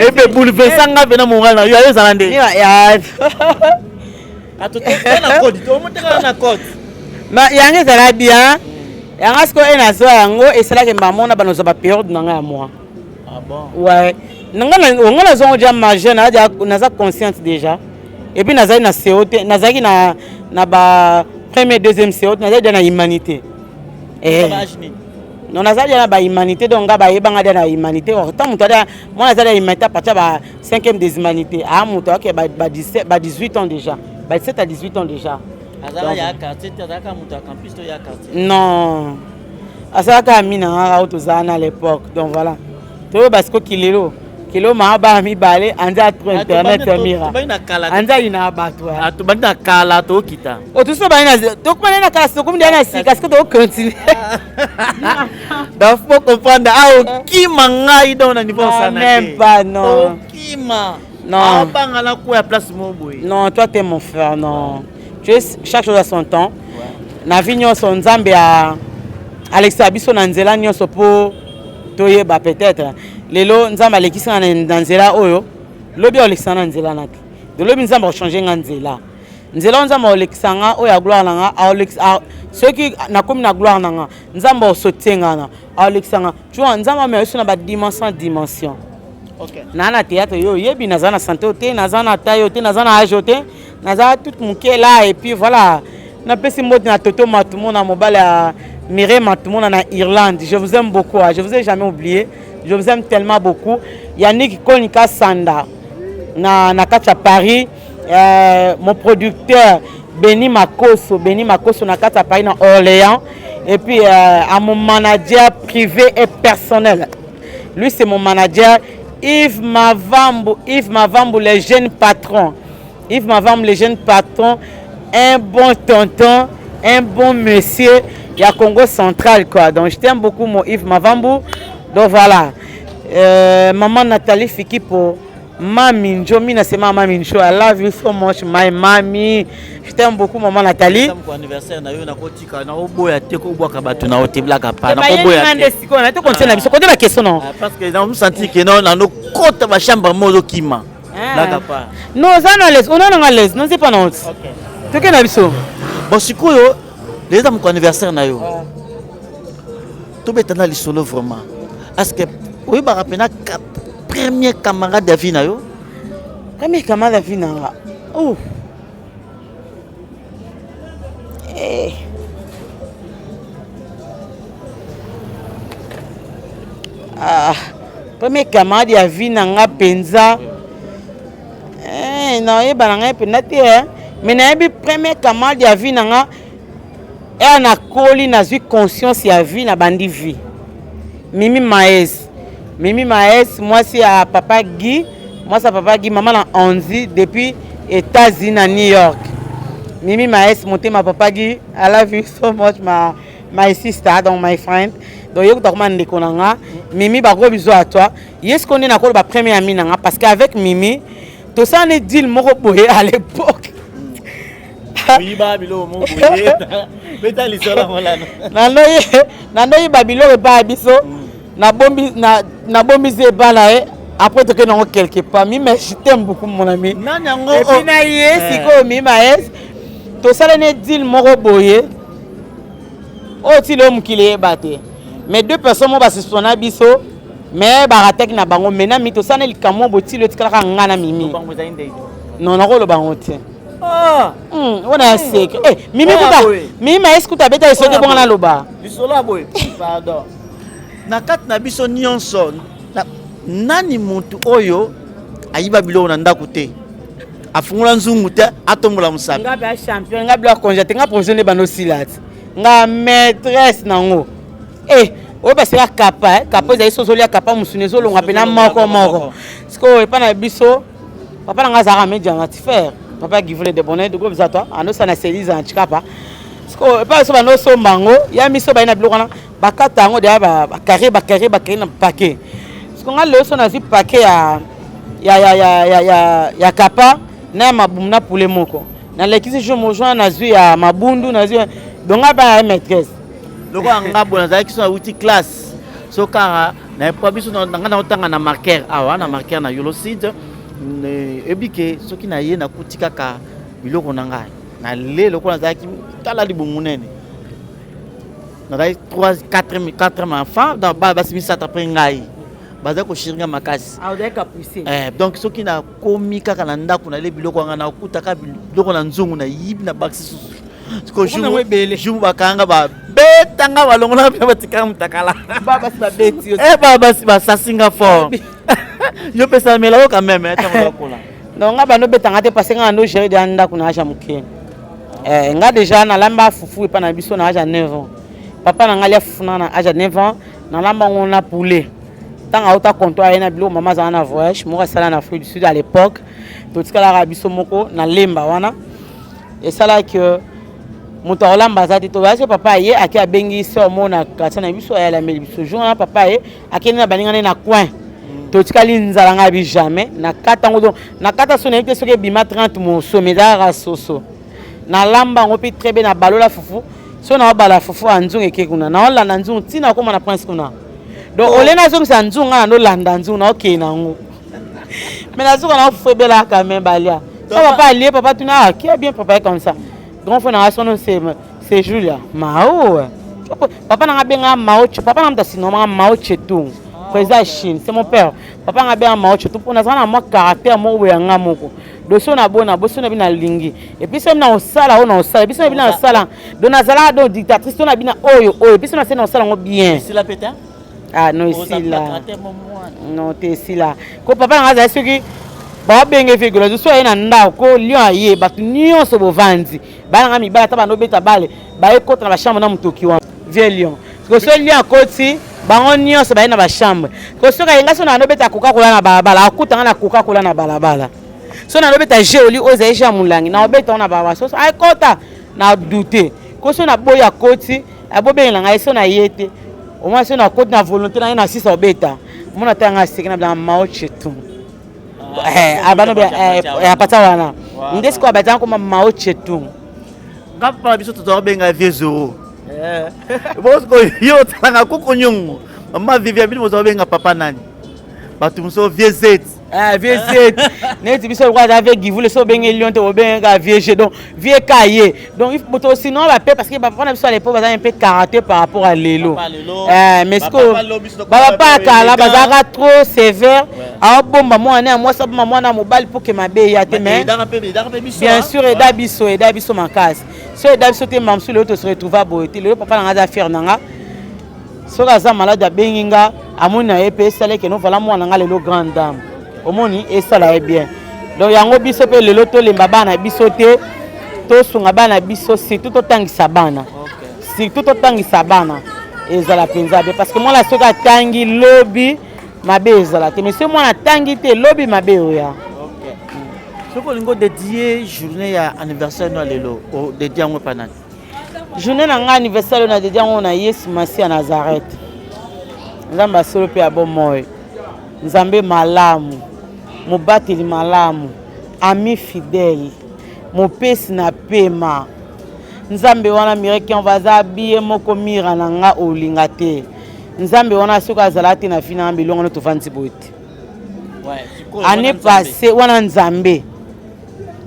ebe bouleversa nga mpe na moral na yo ayo ezala nde yango ezala bien yango sikoyo e nazwa yango esalaki mbamona banozwa baperiode na ngai ya moi ah ouais nga nazwa yango deja majeur naza consciente déjà epuis nazali na co te nazalaki na, na ba premier deuxième co te nazali deja na humanité eh. non nazali deja na bahumanité donc nga bayebanga deja na humanité ta moto adia mwana azali ya humanité à partir ya ba cinquième des humanités aa moto ake ba, ba, 17, ba 18 ans déjà ba 17 à 18 ans déjà non asalaka ami na ngaka oyo tozala na l'époque donc voilà toyoba siko kilelo kilo maa bana mibale anza atro internet ya mira anza ayina bato ah, tobandi na kala tokita otusi tobandi na kala tokomi deya na sika siko tokocontinue donc faut comprendre ah okima ngai donc na niveau osana même pas non okima non abanga na kuya place moko boye non toi t'es mon frère non tu es chaque chose à son temps na vie nyonso nzambe alekisa biso na nzela nyonso mpo toyeba peut-être lelo nzambe alekisi nga na nzela oyo lobi akolekisa na nzela na te lobi nzambe akochange nga nzela nzela oyo nzambe akolekisa nga oyo ya gloire na nga soki nakomi na gloire na nga nzambe akosotie nga na akolekisa nga tu vois nzambe amema biso na badimension dimension okay. naa na théâtre yo oyebi naza na sante te naza na taille te naza na age te naza toute moke là et puis voilà napesi mbote na toto matumona mobali ya Mireille Matumona na Irlande je vous aime beaucoup je vous ai jamais oublié je vous aime tellement beaucoup Yannick Konika Sanda na, na kati ya Paris euh, mon producteur Benny Makoso Benny Makoso na kati ya Paris na Orléans et puis euh, à mon manager privé et personnel lui c'est mon manager Yves Mavambu Yves Mavambu le jeune patron Yves Mavambu le jeune patron un bon tonton un bon monsieur ya Congo central quoi donc je t'aime beaucoup mon Yves Mavambu donc voilà euh, maman Nathalie Fikipo Mami Njo, mina c'est ma mami Njo. I love you so much, my mami. Je t'aime beaucoup, maman Nathalie. anniversaire na yo nakotika nakoboya te kobwaka bato na yo te blaka pa nakoboya te sikoyo na to continue na biso kote ba question non ah, parce que na senti que non na nokota ba chambre mo ozokima ah. blaka pa non oza na l'aise ona nanga l'aise non c'est pas na honte toke na biso bon sikoyo lelo eza moko anniversaire na yo ah. tobeta na lisolo vraiment est ce que oyebaka mpena premier camarade ya vie na yo premier camarade ya vie na nga oh. eh. ah. premier camarade ya vie na nga mpenza eh, nayeba na ngai mpenza te eh. mais nayebi premier camarade ya vie na nga Heure nakoli nazwi conscience ya vie nabandi vie. Mimi Maes. Mimi Maes mwasi ya papa Guy, mwasi ya papa Guy mama na Anzi depuis États-Unis na New York. Mimi Maes motema papa Guy, I love you so much ma my sister donc my friend. Donc ye kuta koma ndeko na nga. Mimi ba gros bisous à toi. Ye siko nde nakoloba premier ami na nga parce qu'avec Mimi tosala ne deal moko boye à l'époque. oyiba biloko moko boye beta lisolo yango lana nandoyiba biloko epai ya biso mm. nabombisi epai na ye après tokende yango quelque part mima je t'aime beaucoup mon ami nani yango epuis na ye eh. sikoyo mima es tosala ne deal moko boye oyo ti leo mokili eyeba te mais deux personnes moko basuspenda biso mais barataki na bango mais na mi tosala ne likambo moko boye ti leo etikalaka nga na mimi non nakoloba yango te Ah. Hmm, wana ya secret eh, mimi kuta mimi maesi kuta abeta lisolo te bonga naloba lisolo ya boye pardon na kati na biso nyonso nani motu oyo ayiba biloko na ndako te afungola nzungu te atombola mosapi nga mpe champion nga biloko akonja te nga provision nde bando osila te nga maîtresse nango eh oyo basela kapa eh, kapa ezali soso olia kapa mosuni ezolonga mpena moko moko sikoyo epai na biso papa na nga azalaka medianga tifere. Papa Givule de Bonheur, de gros bisous à toi. Anosa na Selise en Chikapa. Siko epa biso bando somba yango, ya miso baye na biloko wana, bakata yango deya ba carré ba carré ba carré na paquet. Siko nga lelo so nazwi paquet ya ya ya ya ya ya ya kapa na ya mabumu na poulet moko. Nalekisi jour mojo wana nazwi ya mabundu nazwi donc nga ba ya maîtresse. Lokola nga boye nazalaki so nauti classe so kaka na epoa biso na nga naotanga na marqueur awa na marqueur na yolo sud eyebi ke soki na ye nakuti kaka biloko na ngai na le lokola nazalaki tala libumu monene nazalaki 3 4 4 enfant donc bana basi misato apres ngai bazali koshiringa makasi ah, eh, donc soki nakomi kaka na ndako nale biloko yanga nakutaka biloko na nzungu nayibi na bakisi susu jour bakanga babetanga balongola mpe batikanga mutakala eh, basi basasi nga fort yo pesamela yo quand même ntango bakola non nga bando betanga te parce nga ando gérer deja ndako na age ya moke eh, nga deja nalamba fufu epa na biso na age ya 9 ans papa na nga alia fufu na na age ya 9 ans nalamba ngo na poulet ntango auta comptoir aye na biloko mama azala na voyage moko asala na afrique du sud à l'époque totikalaka biso moko na lemba wana esalaki que moto akolamba aza te tobayaki papa aye ake abengi sœur moko na quartier na biso aye alambeli biso jour wana papa aye akende na baninga ne na coin totikali nzala ngai bi jamais na kata yango donc na kata so nayebi te soki ebima 30 morceau mais eza kaka soso nalamba yango mpe très bien na balola fufu so naobala fufu ya nzungu eke kuna naolanda nzungu ntina okóma na prince kuna donc oh. ole nazongisa nzungu ngai nandolanda nzungu naokende yango mais nazoka na fufu ebelaka me balia so papa alie papa tuna ah, qui a bien préparé comme ça grand frère nanga sono c'est c'est Julia Mao papa nanga benga Mao papa nanga mta Mao Tse-tung président ya Chine c'est mon père papa nanga benga Mao Tse-tung mpo nazala na mwa caractère moko boye ya nga moko doso na bona boso na bino alingi epuis soki na osala oyo na osala epuis soki na bino asala donc nazalaka donc dictatrice to na bino oyo oyo epuis soki na se na osala yango bien ah non esila non te esila ko papa nanga azali soki babenge figolo so aye na ndako ko lion aye bato nyonso bovandi bana nga mibali ata bando obeta bale baye kota na bachambre na motoki wana vieux lion ko so lion akoti bango nyonso baye na bachambre ko soki aye nga so na bando obeta coca cola na balabala akuta nga na coca cola na balabala so na obeta jeu oli oyo ezali jeu ya molangi na obeta ngo na balabala so aye kota na doute ko so na boyi akoti abobengela ngai so na ye te omona so nakoti na volonté na ye na sisa obeta omona ata ngai aseki na bilanga mao chetung ah, abano eh, eh, apata wana nde sikoyo abatanga koma mao chetung nga papa na biso tozala kobenga vieux zoro eh. bosiko yo otalanga koko nyongo mama vivian bino bozala kobenga papa nani bato mosusu vieux z Ah, vieux Z neti biso lokola aza vieux givule so obenge lion te obenge kaka vieux g donc vieux ka ye donc moto sinon bape parce que bapapa na biso à l'époque baza un peu karaté par rapport à lelo eh, mais sikoyo bapapa ya kala bazalaka trop sévère aobomba mwana ya mwasi abomba mwana ya mobali mpo ke mabe eya te mais bien sûr eda biso eda biso makasi so eda biso te mamsu lelo tose retrouva boye te lelo papa na nga aza fier na nga soki aza malade abengi nga amoni na ye mpe esala eke novala mwana nga lelo grande dame omoni esala ye bien donc yango biso mpe lelo tolemba bana biso te tosunga bana biso surtout totangisa bana surtout totangisa bana ezala mpenza bien parce que mwana soki atangi lobi mabe ezala te mais soki mwana atangi te lobi mabe oya soki olingi odedie journée ya anniversaire no ya lelo odedie yango epa nani Journée na ngai anniversaire oyo na dédié yango na Yesu Masiya Nazareth. Nzambe ya solo mpe ya bomoi. Nzambe malamu, mobateli malamu, ami fidèle, mopesi na pema. Nzambe wana Mireille Kianvo aza biye moko mira na nga olinga te. Nzambe wana soki azala te na vie na nga bilongo no tovandi boye te. Année passée wana Nzambe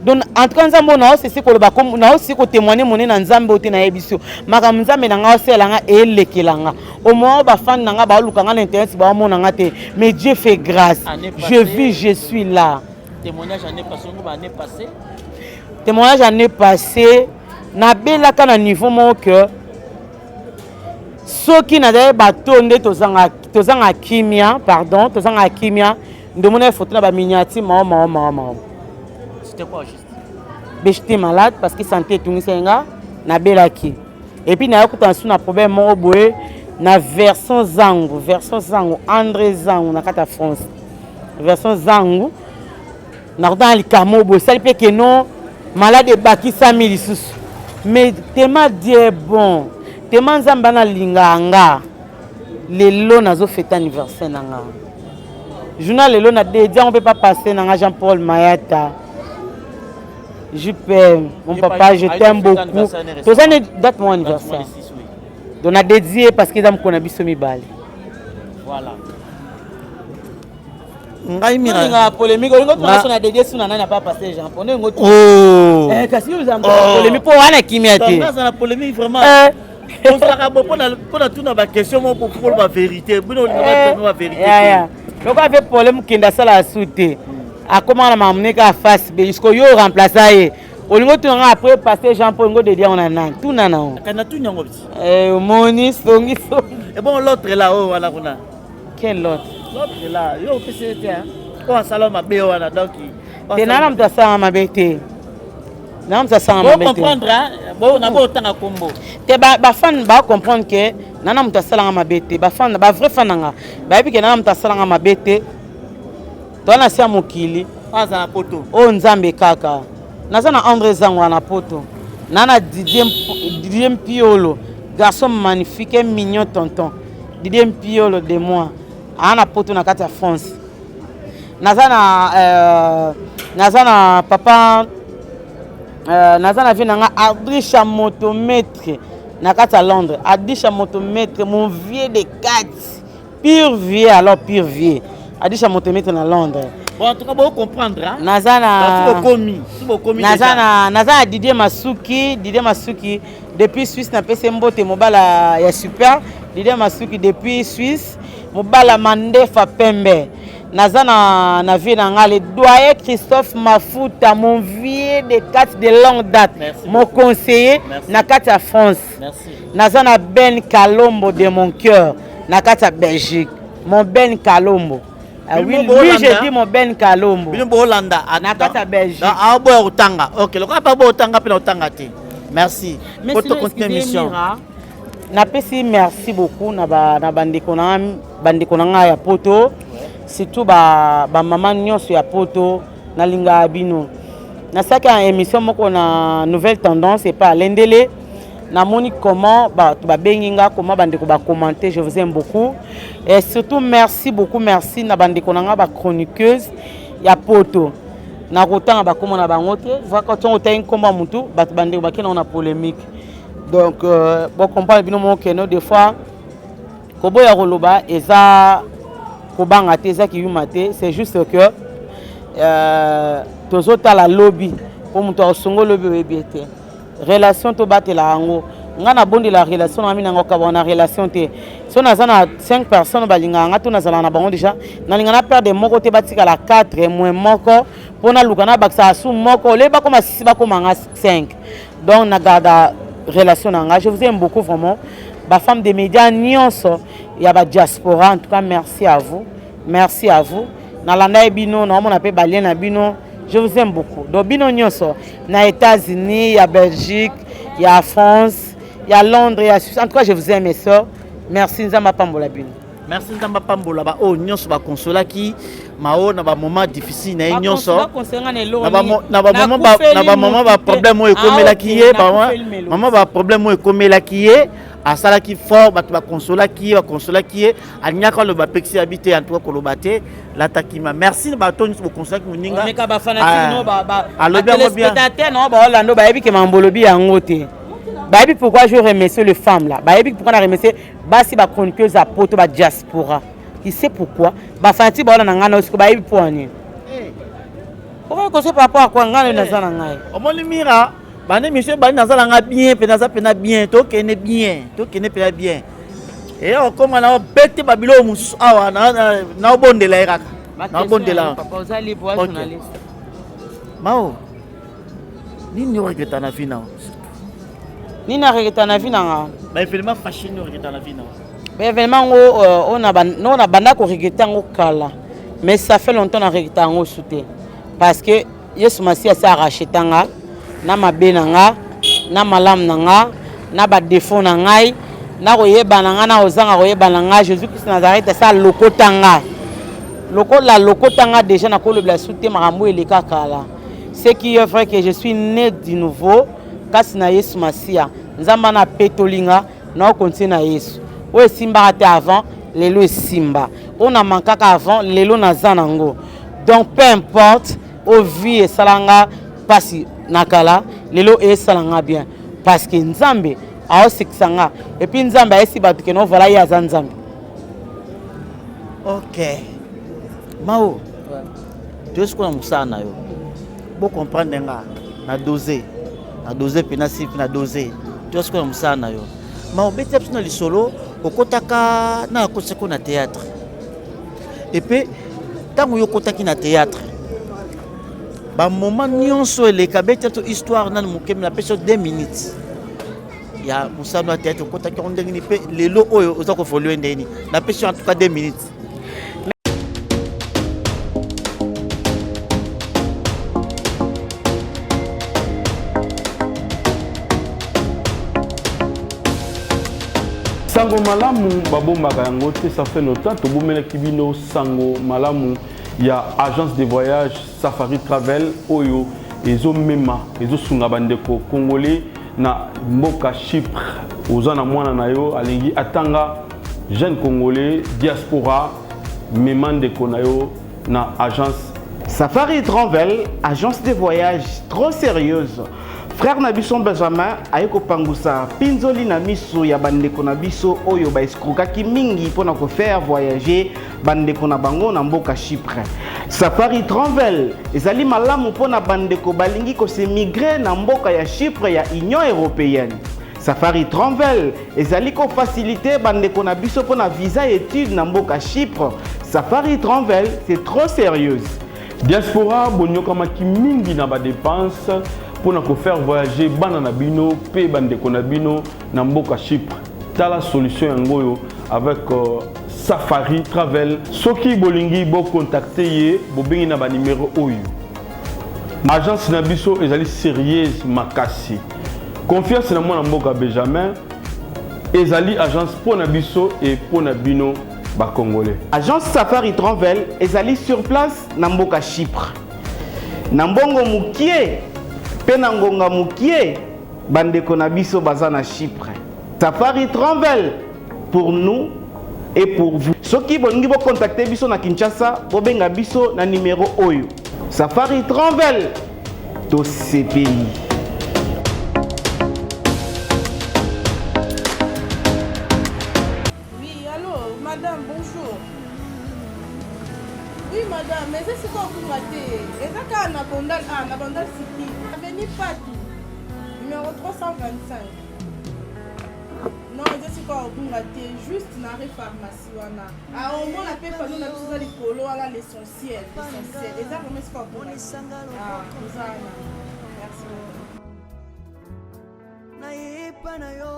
donc en tout cas nzambe oyo naosese koloba naosese kotémoigne mone na nzambe oyo te nayebisi yo makambo nzambe na ngai osala nga elekela nga au moment oyo bafani na nga baoluka nga na internet baomona nga te mais dieu fait grâce je vis je suis là témoignage année passée année passée témoignage année passée nabelaka na niveau moko que soki nazali bato nde tozanga kimia pardon tozanga kimia ndomona ye photo na ba miniature mao mao mao mao c'était quoi juste mais j'étais malade parce que santé etungisaki nga nabelaki et puis naye kutana su na problème moko boye na version zangu version zangu andré zangu na kati ya france version zangu nakutana likambo boye esali mpe keno Malade ebakisami lisusu. Mais tellement Dieu est bon. Tellement Nzambe analingaka nga. Lelo nazo fete anniversaire na nga. Journal lelo na dédié yango mpe pa passer na nga Jean-Paul Mayata. JPM, mon papa, je t'aime beaucoup. Toza ne date mon anniversaire. Donc na dédié parce que eza mokolo na biso mibale. Voilà. ngai mira polémique olingo tuna so na dédié suna nani apa passer Jean Paul ndenge oh eh kasi yo za oh. polémique po wana kimia te naza na polémique vraiment eh ozalaka bo mpona tuna baquestion moko po ba vérité bino olinga ba vérité lokola mpe problème kende asala su te akoma na makambo ne kaka face be jusqu'au yo remplaça ye olingi otuna nga après pasteur jean paul olingi odedi yango na nani tuna na natuni yango biti eh, omoni songi songi et bon l'autre là oyo wana kuna quel autre l'autre là yo opesi ye te oyo asala mabe wana donc te nana moto asalaka mabe te nana moto asalaka mabe te comprendre na botanga kombo te bafan bacomprendre ke nana moto asalaka mabe te bafan bavrai fan nanga bayebi ke nana moto asalaka mabe te toza na se ya mokili aza na poto oyo nzambe kaka naza na andre zangwa na poto na na didier mpiolo garçon magnifique et mignon tonton didier mpiolo de moi aa na poto na kati ya france naza na euh, naza na papa euh, naza na vie na nga adrisha motometre na kati ya londres adrisha motometre mon vieux de kati pure vie alors pure vie adisha motometre na londres bon en tout cas bo comprendre hein naza na bokomi si bokomi naza na naza na Didier Masuki Didier Masuki depuis Suisse na pese mbote mobala ya super Didier Masuki depuis Suisse mobala mandefa pembe naza na na vie na nga le doyen Christophe Mafuta mon vieux de kati de longue date Merci mon conseiller Merci. na kati ya France Merci. Naza na Ben Kalombo de mon cœur na kati ya Belgique. Mon Ben Kalombo. Ah oui, lui je dis mon Ben Kalombo. Bino bolanda na kati ya Belgique. Ah boya kotanga. OK, lokola pa boya kotanga pe na kotanga te. Merci. Mais Po to continuer mission. napesi merci beaucoup na ba na bandeko na bandeko na ngai ya poto surtout ba ba mama nyonso ya poto nalingaka bino nasalaki ya émission moko na nouvelle tendance epa alendele namoni comment bato babengi nga comment bandeko bacommente je vous aime beaucoup et surtout merci beaucoup merci na bandeko na nga bachroniqueuse ya poto nakotanga bakoma na bango te vaka ntongo otangi nkombo ya motu bato bandeko bakei nango na polémique donc euh, bocomprendre bino moko keno des fois koboya koloba eza kobanga te eza kiyuma te c'est juste que euh, tozotala lobi mpo moto akosongo lobi oyebi ye te relation tobatela yango ngai nabondela relation na ngai minanga okabaka na relation te so naza na 5 personnes balingaka ngai to nazalaka na bango déjà nalinga na perdre moko te batikala 4 moins moko mpo naluka nabakisaka su moko ole bakoma 6 bakoma nga 5 donc na garda relation na ngai je vous aime beaucoup vraiment bafemme de média nyonso ya badiaspora en tout cas merci à vous merci à vous nalanda ye bino naomona mpe balien na bino je vous aime beaucoup donc bino nyonso na états-unis ya belgique ya france ya londres ya suisse en tout cas je vous aime mes soeurs merci nzambe apambola bino merci nzambe apambola baoyo nyonso bakonsolaki mao na bamoment difficile na ye nyonso na bamoment baproblème oyo ekomelaki ye mama baproblème oyo ekomelaki ye asalaki fort bato bakonsolaki ye bakonsolaki ye alingaki aloba apekisi ya bi te antuka koloba te latakima merci na bato nyonso bokonsolaki moninga alobi yango bien nao baolanda bayebi ke mambo olobi yango te bayebi pourquoi je remercie les femmes là bayebi pourquoi na remercie basi bachroniqueuse ya poto badiaspora il sait pourquoi bafanati baolanda ngai na osiko bayebi mpo ya nini okoki koso par rapport akwa ngai naza na ngai omoni mira bande mission ebandi naza na ngai bien mpe naza mpena bien tokende bien tokende mpena bien e okoma na obete babiloko mosusu awa naobondela ye kaka naobondela mao nini oregreta na vie nao nini aregreta na vie nanga baévénement fâché nini oregreta na vie nao baévénement yango oyo na banda koregrete yango kala mais ça fait longtemps na regreta yango su te parce que yesu masiya asi aracheta nga na mabe na nga na malamu na nga na badefo na ngai na koyeba na ngai na kozanga koyeba na ngai jésus christ nazareth asi alokota nga lokola alokota nga déjà nakolobela su te makambo eleka kala. Ce qui est vrai que je suis né du nouveau kasi na Yesu Masiya. Nzambe ana apetoli nga na okontinue na Yesu. Oyo esimbaka te avant, lelo esimba. Oyo na mankaka avant, lelo naza nango. Donc peu importe oyo vie esala nga pasi na kala, lelo esala nga bien parce que Nzambe aosekisa nga et puis Nzambe ayesi bato ke no voilà ye aza Nzambe. Ok. Mao. Toye sikoyo na mosala na yo. Bo comprendre nga na dose. Na dose mpe na sipi na dose. Toye sikoyo na mosala na yo. Mao betisa biso na lisolo okotaka na akotisa ko na théâtre. Et puis ntango yo okotaki na théâtre bamoma nyonso eleka betisa biso histoire nanu moke napesi yo 2 minutes ya mosala ya théâtre okotaki yango ndenge nini mpe lelo oyo oza kovolue ndenge nini napesi yo en tout cas 2 minutes. Sango malamu babombaka yango te, ça fait longtemps tobomelaki bino sango malamu ya agence de voyage Safari Travel oyo ezomema ezosunga bandeko congolais na mboka Chypre. Oza na mwana na yo alingi atanga, jeune congolais diaspora, mema ndeko na yo na agence Safari Travel, agence de voyage trop sérieuse. Frère na biso Benjamin aye kopangusa pinzoli na miso ya bandeko na biso oyo ba escroquaki mingi mpona ko faire voyager bandeko na bango na mboka Chypre. Safari Travel ezali malamu mpona bandeko balingi ko se migrer na mboka ya Chypre ya Union européenne. Safari Travel ezali ko faciliter bandeko na biso mpona visa étude na mboka Chypre. Safari Travel, c'est trop sérieuse. Diaspora bonyokamaki mingi na ba dépenses mpona ko faire voyager bana na bino mpe bandeko na bino na mboka Chypre. Tala solution yango oyo avec euh, Safari Travel. Soki bolingi bo contacter ye, bobengi na ba numéro oyo. Agence na biso ezali sérieuse makasi. Confiance na mwana mboka Benjamin ezali agence mpo na biso et mpo na bino ba congolais. Agence Safari Travel ezali sur place na mboka Chypre. Na mbongo mukie pe na ngonga mukie bandeko na biso baza na Chypre. Safari Travel pour nous et pour vous. Soki bolingi bo contacter biso na Kinshasa, bobenga biso na numero oyo. Safari Travel tosepeli. Oui, allô, madame, bonjour. Oui, madame, mais c'est quoi vous matez Eza kaka na Bandal A, na Bandal City. Avenue Patou, numéro 325. Non, eza sikoyo obunga te, juste na arrêt pharmacie wana. Ah, omona pe panneau na biso eza likolo wana l'essentiel, l'essentiel. Eza vraiment sikoyo obunga te. Ah, oza wana. Merci beaucoup. Nayepa na yo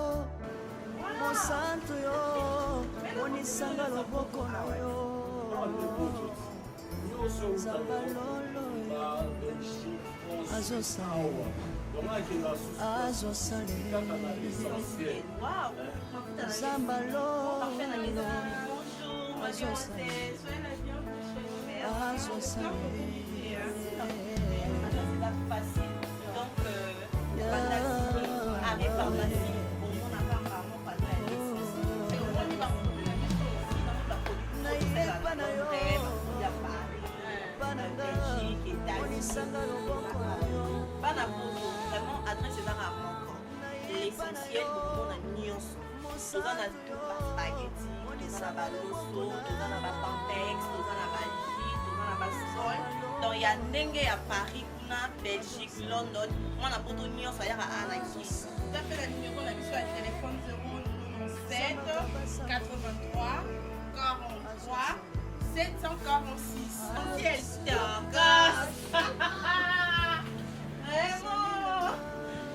mosantu yo monisanga loboko na yo nzamba lolo azosale azosale nzamba lolo azosale azosale bana poto vraiment adresse ezaka moko l'essentiel bokomona nyonso toza na tout baspaghetti toza na baloso toza na bapampex toza na baji toza na basol donc ya ndenge ya paris kuna Belgique, London, mwana poto nyonso ayaka awa na Kin. Tapez na numéro na biso ya téléphone 097 83 43 746. Quel tokos! Vraiment!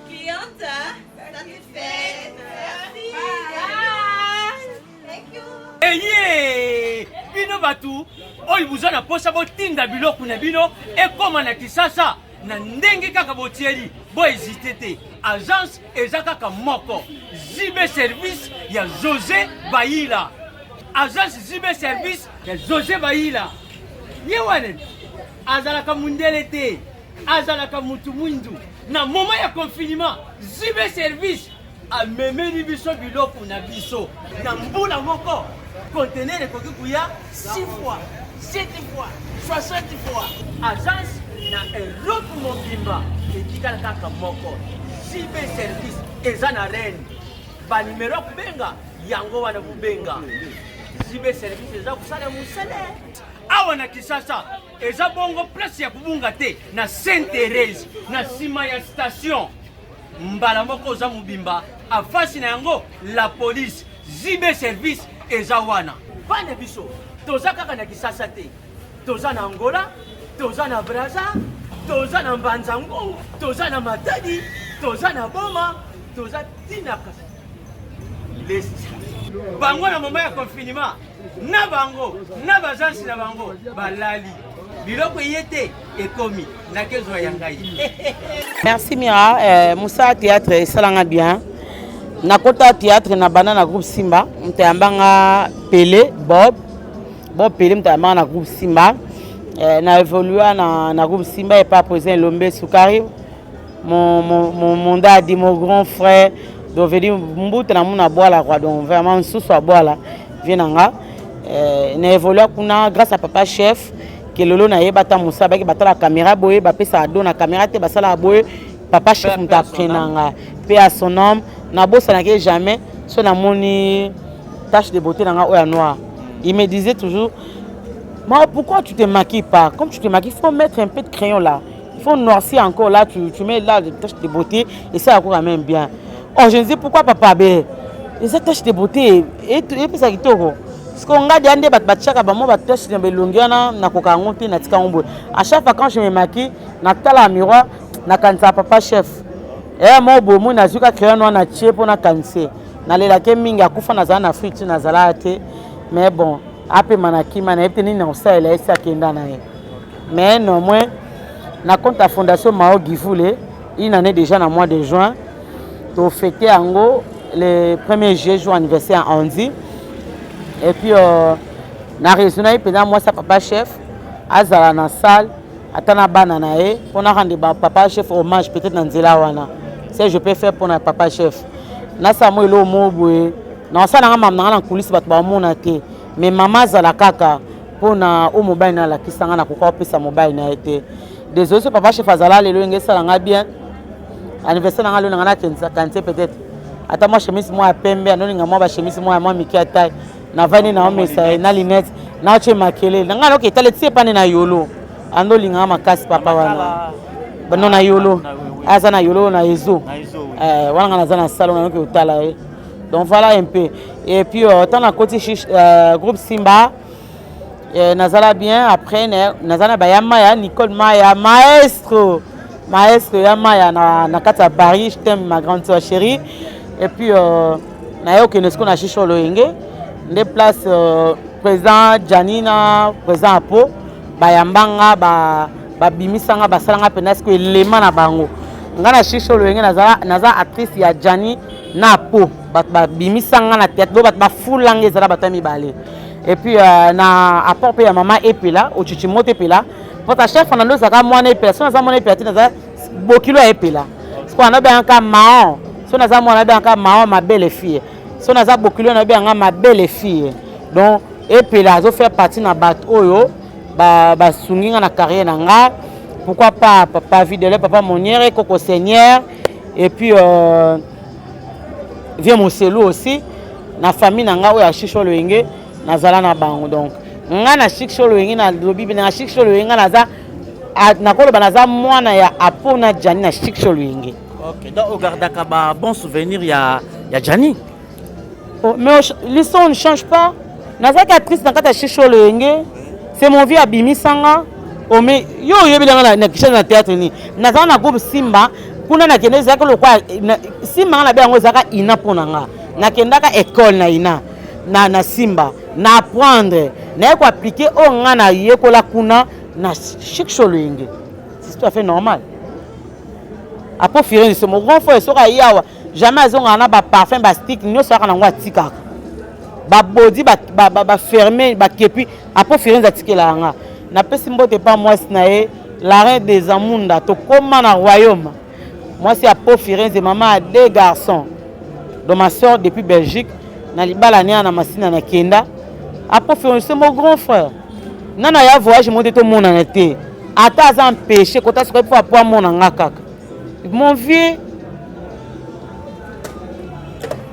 Cliente, hein? Satisfaite. Merci. Bye. Thank you. Eye bino bato oyo boza na mposa botinda biloko na bino ekoma na Kinshasa na ndenge kaka botieli, bohezite te, agence eza kaka moko, JB Service ya Jose Bayila. Agence JB Service ya Jose Bayila, ye wana azalaka mundele te. Azalaka mutu mwindu. Na moment ya confinement, JB Service amemeli biso biloko na biso na mbula moko. Conteneur ekoki kuya 6 fois, 7 fois, 60 fois. Agence na Europe mobimba etikala kaka moko. JB Service eza na Rennes. Ba numero ya kobenga yango wana bobenga. JB Service eza kosala mosala. Awa na Kinshasa eza bongo place ya kobunga te na Sainte Therese na nsima ya station mbala moko oza mobimba afasi na yango la police JB Service eza wana. Bana biso toza kaka na Kinshasa te, toza na Angola, toza na Brazza, toza na Mbanza Ngungu, toza na Matadi, toza na Boma, toza tina lest bango na moment ya confinement na bango na bajansi na bango balali biloko eye te ekomi nakezwa ya ngai. Merci Mira, euh, mosala théâtre esalanga bien. Nakota théâtre na banda na groupe Simba, moto ayambanga Pele Bob, Bob Pele moto ayambanga na groupe Simba. Euh, na évolua na, na groupe Simba epa président Elombe Sukari mon, mon, mon, mon daddy, mon grand frère. Donc, veut dire, mbuta na muna boala quoi. Donc, vraiment, nsusu à boala, vie nanga. Euh, na évolué kuna grâce à papa chef que lolo na ye bata musa baki batala caméra boye ba pesa do na caméra te basala boye papa chef muta apprenanga pe à son homme na bossa na jamais so na moni tache de beauté nanga oya noir. Il me disait toujours, mais pourquoi tu te maquilles pas? Comme tu te maquilles, il faut mettre un peu de crayon là. Il faut noircir encore là, tu mets là des taches de beauté et ça quand même bien. Oh, je me dis pourquoi papa be et ça tache de beauté et et puis ça kitoko. Parce qu'on a des bat bat chaka ba mo ba tache de belongi wana na koka ngo te na tika ngo. À chaque fois quand je me maquille, na tala miroir, na kanisa papa chef. Eh mo bo mo na zuka crayon noir na tie pona kanise. Na lela ke mingi akufa na za na Afrique na zala te. Mais bon, apema na kima na yebi te nini na kosalela ye si akenda na ye. Mais néanmoins, na compte ya fondation Mao Givule, une année déjà na mois de juin, to fêter yango le 1er juillet, jour anniversaire ya Andy. Et puis euh, na raisonner ye mpenza mwasi ya papa chef azala na salle ata na bana na ye mpo na rendre ba papa chef hommage peut-être na nzela wana. Ce je peux faire mpo na papa chef. Nasala mwa eloko moko boye, nasala nanga mamu na nga na coulisse bato bamona te, mais mama azala kaka mpo na oyo mobali na alakisa nga nakoka kopesa mobali na ye te. Désolé so papa chef azala lelo enge esala nga bien anniversaire na nga lelo na nga nakendisa kantie peut-être ata mwa chemise mwa ya pembe anolinga mwa ba chemise mwa ya mwa mike ya taille navandi na omesa ye na lunette naotie makelele na ngai naoke etala etie epane na yolo andolinga nga makasi papa wana no na yolo aza na yolo na ezo eh, wana nga naza na salon nayoki kotala ye. Donc voilà un peu. Et puis euh, tant nakoti euh, groupe Simba euh, nazala bien après nazala ba ya Maya Nicole Maya maestro maestro ya Maya na na kati ya Paris, je t'aime ma grande soeur chérie. Et puis euh, naye okende siko na Shisho Loyenge nde place euh, président Janina président Apo bayambanga ba babimisanga basalanga mpenza siko elema na bango. Nga na Shisho Loyenge naza naza actrice ya Gianni na po bato babimisa nga na théâtre, bato bafula nga ezala bato ya mibale. Et puis euh, na apport mpe ya mama Epela ochichi moto Epela pota chef na ndo ezalaka mwana Epela so naza mwana Epela te naza bokilo ya Epela siko wana obengaka maon so naza mwana obengaka maon ma belle fille so naza bokilo na obengaka ma belle fille. Donc Epela azo faire partie na bato oyo basungi nga na carrière na nga. Pourquoi pas papa Videle, papa Moniere, Coco Seigneur et puis euh, vieux Moselu aussi na famille na nga oyo ya Shisho Loyenge nazala na bango. Donc nga na Shisho Loyenge na lobi na Shisho Loyenge naza nakoloba naza mwana ya Apo na Gianni na Shisho Loyenge. Ok, donc ogardaka ba bon souvenir ya ya Gianni. Oh, mais l'histoire ne change pas. Nazalaki actrice na kati ya Shisho Loyenge. C'est mon vieux abimisanga. Oh, mais yo oyebi nanga na Kinshasa na théâtre ni. Nazala na groupe Simba kuna nakende ezalaki lokwa Simba nga na be yango ezalaka ina mpo na nga. Nakendaka école na ina na, na Simba na apprendre naye koapplike oyo nga nayekola kuna na Shisho Loyenge. C'est tout à fait normal. Apo Firenze c'est mon grand frère soki aye awa jamais azongaka na ba parfum ba stick nyonso aka nango atikaka ba body ba ba, ba, ba ferme ba kepi. Apo Firenze atikelaka nga. Napesi mbote pa mwasi na ye La reine des Amunda, tokoma na royaume. Mwasi ya Po Firenze, maman ya deux garçons. Donc ma soeur depuis Belgique, na libala nia na masina na kenda. Apo Firenze, c'est mon grand frère. Nana ya voyage mo te tomonana te. Ata aza empêché kota sikoyo mpo apo amona nga kaka. Mon vieux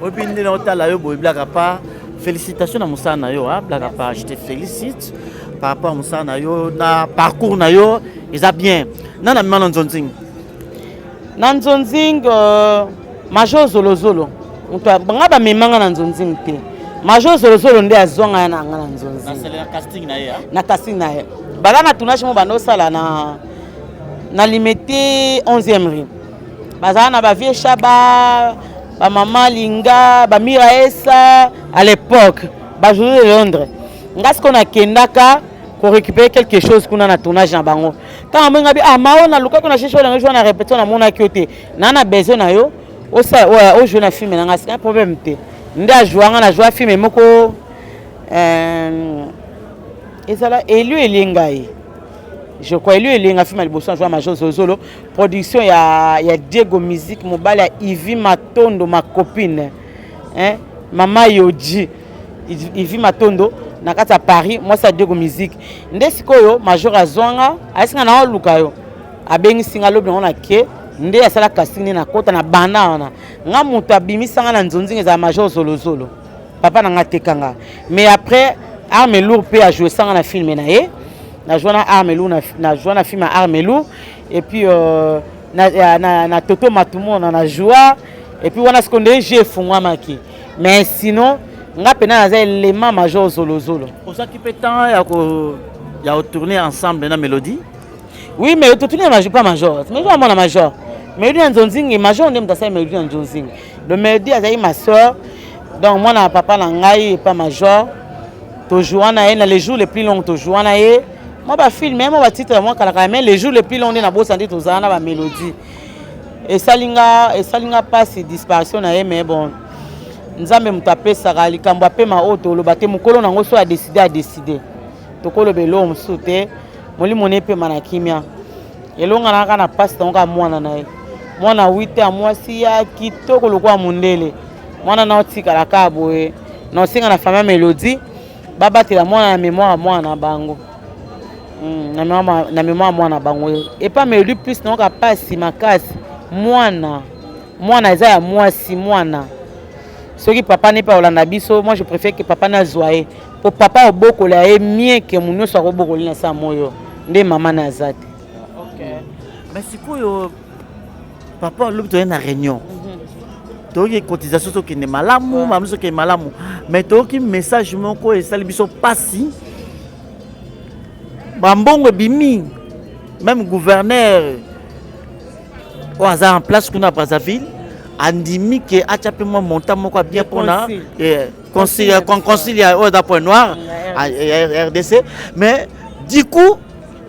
oyebi nde naotala yo boye blaka pa félicitation na mosala na yo blaka pa je te félicite par rapport à mosala na yo na parcours na yo eza bien nana mema na nzonzing na nzonzing euh, major zolozolo moto nga bamemanga na nzonzing te major zolozolo nde azwanga ya na nga na nzonzing na casting na ye baza na tournage mo banda osala na na limete 11e rue bazala na ba vieux Shaba, ba mama Linga, ba Mira Esa à l'époque, ba José de Londres. Nga siko nakendaka ko récupérer quelque chose kuna na tournage na bango. Tango amoni nga bi ah mao na lukaki na cherche olangi joie na répétition na monaki yo te. Na na besoin na yo osala oyo ojoue na film na nga c'est un problème te. Nde ajoua nga na joua film moko euh, ezala elu elie ngai. Je crois elu elie nga film ya liboso na joua Major Zozolo production ya, ya Diego Musique mobali ya Ivy Matondo ma copine hein? Mama Yoji Ivy Matondo na kati ya Paris mwasi ya Diego Musique nde sikoyo major azwanga ayesi nga na oluka yo abengisi nga lobi nango na ke nde asala casting nde nakota na banda wana nga moto abimisa nga na nzonzinga ezala major zolozolo papa na nga ateka nga mais après arme lourd mpe ajoue sanga na filme na ye na joua na arme lourd na joua na film ya arme lourd et puis euh, na, na, na, na toto matumona na joua et puis wana sikoyo nde je efungwamaki mais sinon nga mpena naza elema major zolozolo ozwaki mpe temps ya ko ya kotourner ensemble na mélodie oui mais totourne major pas major mélodie amona major mélodie na nzonzingi major nde moto asali mélodie na nzonzingi donc mélodie azali ma soeur donc mwana ya papa na ngai epa major tojoua na ye na les jours les plus longs tojoua na ye mwa bafilme mwa batitre mwa kalakala mais les jours les plus longs nde nabosa nde tozala na bamélodie esali nga esali nga mpasi disparition na ye mais bon nzambe moto apesaka likambo apema oyo toloba te mokolo nango so adeside adeside tokoloba eloko mosusu te molimo na epema na kimia elonga na kaka na mpasi nango kaka mwana na ye mwana 8 ya mwasi ya kitoko lokola mondele mwana na otikala kaka boye na osenga na famille melodie babatela mwana na mémoire ya mwana na bango hmm, na mémoire ya mwana na bango epa melodie plus nayoka mpasi makasi mwana mwana eza ya mwasi mwana soki papa ne mpe akolanda biso moi je préfère que papa nazwa ye mpo papa obokola ye mie ke mo nyonso akobokoli na sa moyo nde mama na aza te mais sikoyo papa alobi toye na réunion toyoki cotisation tokende malamu mama biso okende malamu mais toyoki message moko esali biso mpasi bambongo ebimi même gouverneur oyo aza en place kuna brazzaville andimi ke atya mpe mwa montant moko ya bien mpona concile ya oyo eza point noir rdc mais du coup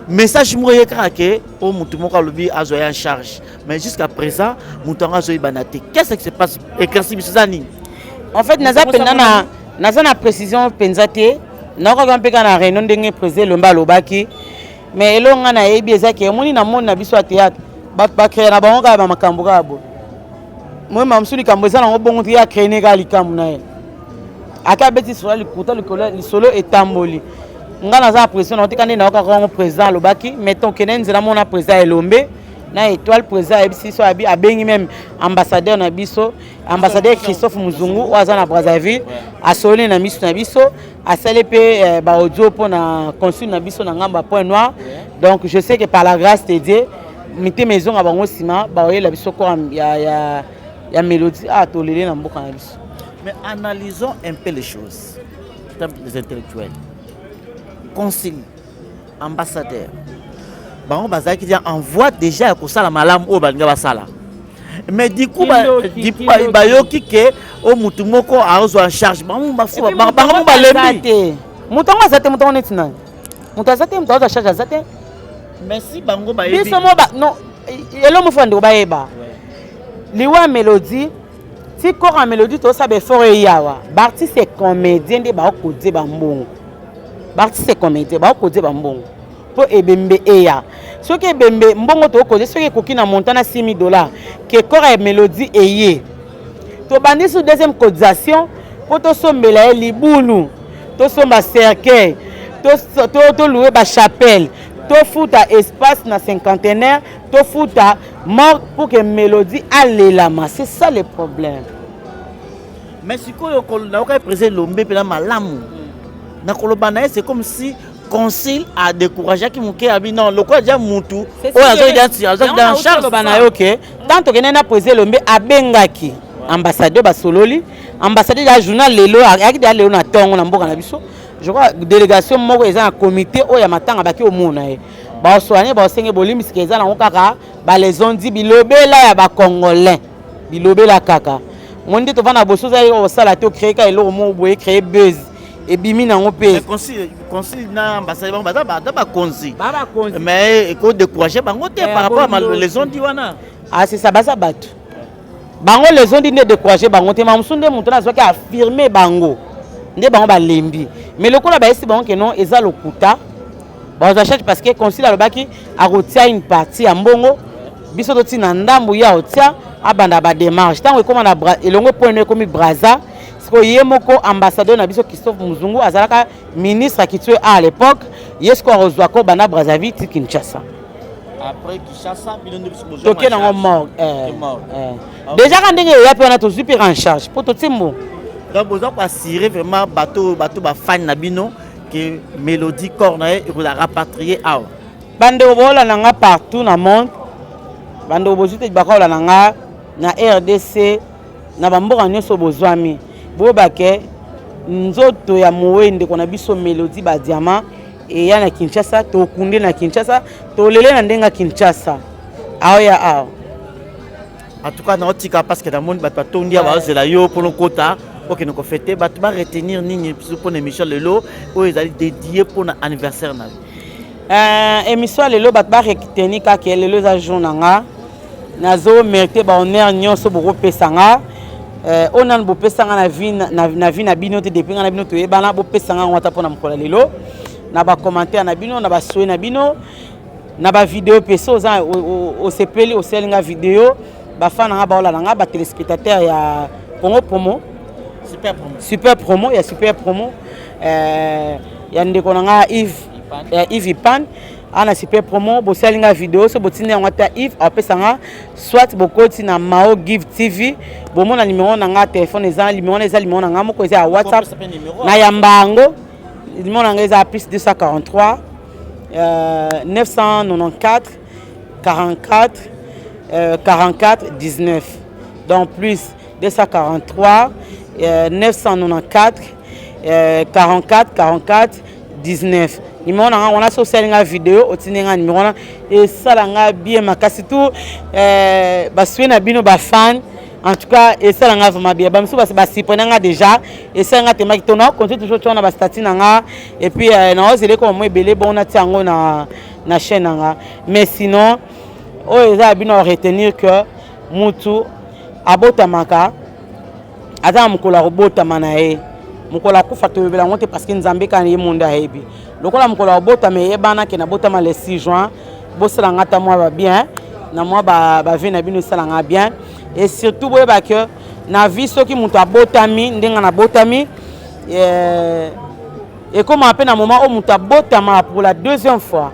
message moko ye kaka ke oyo motu moko alobi azwa ye en charge mais jusqu'à présent moto yango azoyebana te qu'est ce qui se passe éclairci biso eza nini en fait naza mpenza na naza na précision mpenza te nakokaka mpe kaka na réunion ndenge président elombe alobaki mais eloko ngai nayebi eza ke omoni na monde na biso ya théâtre bato bacree na bango kaka bamakambo kaka boye moyema mosusu likambo eza nango bongo te ye acree ne kaka likambo na ye ata abeti lisolo ya likuta likolo lisolo etamboli ngai naza na pression na otika nde nayokaka yango président alobaki mais tokende nzela mona président elombe na étoile président ayebisi biso abi abengi meme ambassadeur na biso ambassadeur christophe muzungu oyo aza na brazzaville asololi na miso na biso asali mpe eh, baaudio mpo na consul na biso na ngambo ya point noir donc je sais que par la grâce de dieu mitema ezonga bango nsima baoyela biso kora ya, ya, ya mélodie ah tolele na mboka na biso mais analysons un peu les choses les intellectuels consul ambassadeur bango bazalaki déjà en voie déjà ya kosala malamu oyo balinga basala mais du coup bayoki ke oyo motu moko azwa en charge bango bango balembi te moto yango aza te moto yango neti nani moto aza te moto azwa charge aza te mais si bango bayebi biso mo non elo mofu ndeko bayeba liwa ya mélodie ti kora ya mélodie tosala baeffort eyawa baartiste comédien nde baokodie bambongo baartiste comédien baokodie bambongo mpo ebembe eya Soki ebembe mbongo tokokoze soki ekoki na montant na 6000 dollars ke corps ya Mélodie eye. Tobandi su deuxième cotisation mpo tosombela ye libulu, tosomba cercueil, tolouer ba chapelle, tofuta espace na cinquantenaire, tofuta morgue pour que Mélodie alelama. C'est ça le problème. Mais sikoyo nayoka président Elombe mpena malamu na koloba na ye, c'est comme si concile a décourageaki moke abi non, lokola dia mutu oyo azoki en charge. Loba na yo ke tant tokende na président Elombe, abengaki ambassadeur, basololi. Ambassadeur ya journal lelo ayaki deya lelo na ntongo na mboka na biso. Je crois délégation moko eza na comité oyo ya matanga, baki omona ye, baosoane, baosenge bolimbisika. Eza nango kaka balezondi, bilobela ya bacongolais, bilobela kaka. Mo nde tovanda boso, ozali kosala te, ocrée ka eloko moko boye, créer buzz, ebimi nango mpe. Concile na ambassade, bango baza bakonzi, mais ekodécourage bango te par rapport à les ondi wana. Ah, c'est ça, baza bato bango, les ondi nde décourage bango te. Mamosu nde moto nazwaki affirme bango nde bango balembi, mais lokola bayesi bango ke non, eza lokuta, bazwa charge, parce que concile alobaki akotia une partie ya mbongo, biso totina ndambu, ye akotia, abanda badémarche. Ntango ekóma na elongo point no ekomi Braza, sikoyo ye moko ambassadeur na biso Christophe Muzungu azalaka ministre ya culture à l'époque, ye sikoyo akozwa ko banda Brazzaville ti Kinshasa. Après Kinshasa, bino nde biso bozwa toke nango morgue. Déjà ka ndenge eya mpe wana, tozwi mpe en charge mpo totie mbongo. Donc boza koassurer vraiment bato bafani na bino ke Mélodie, corps na ye ekozala rapatrié awa? Bandeko boolanda nga partout na monde, bandeko bozwi te, bakolanda nga na RDC, na bamboka nyonso bozwami, boyeba ke nzoto ya mowe ndeko na biso Mélodie Badiama eya na Kinshasa. Tokunde na Kinshasa, tolele na ndenge ya Kinshasa, aoya awa. En tout cas, naotika parce que namoni bato batondi awa, bazozela yo mpona okota, okende kofêter. Bato baretenir nini mpona émission lelo oyo ezali dédié mpona anniversaire na yo? Émission ya lelo, bato baretenir kaka lelo eza jour na nga, nazomérite bahonneur nyonso bokopesa nga. Oyo nanu bopesa nga na vie na vie na bino te, depuis nga na bino toyebana, bopesa nga yango ata mpona mokolo ya lelo, na bacommentaire na bino, na basouhaits na bino, na bavideo mpe. So oza osepeli, osali nga video, bafan na nga baolanda nga, batéléspectateur ya Congo Promo. Super Promo. Super Promo, ya Super Promo, ya ndeko na nga Yves, ya Yves Ipan ana Super Promo. Bosali nga video, so botindi yango ata Yves apesa nga, soit bokoti na Mao Give TV, bomona numero na nga telefone. Eza numero wana, eza numero na nga moko, eza ya WhatsApp, nayamba yango. Numero na nga eza plus 243 994 44 44 19. Donc plus 243 994 44 44 19, numéro na nga wana. So osali nga video, otindi nga numéro wana, esala nga bien makasi. Tout basouhaits na bino bafan, en tout cas esala nga vraiment bien. Bamisusu basupprene nga déjà, esala nga temaki to na continue toujours tia na bastatuts na nga, et puis naozela ekoma mo ebele bongo natia yango na chaîne na nga. Mais sinon, oyo eza ya bino, retenir que mutu abotamaka aza na mokolo ya kobotama na ye, mokolo akufa toyebela yango te, parce que Nzambe kaka ye monde ayebi. Lokola mokolo ya kobotama eyebana ke nabotama le 6 juin, bosala nga ata mwa babien na mwa bavie na bino, esala nga bien. Et surtout boyeba ke na vie, soki moto abotami ndenge nabotami, ekóma mpe na moment oyo moto abotama pour la deuxième fois,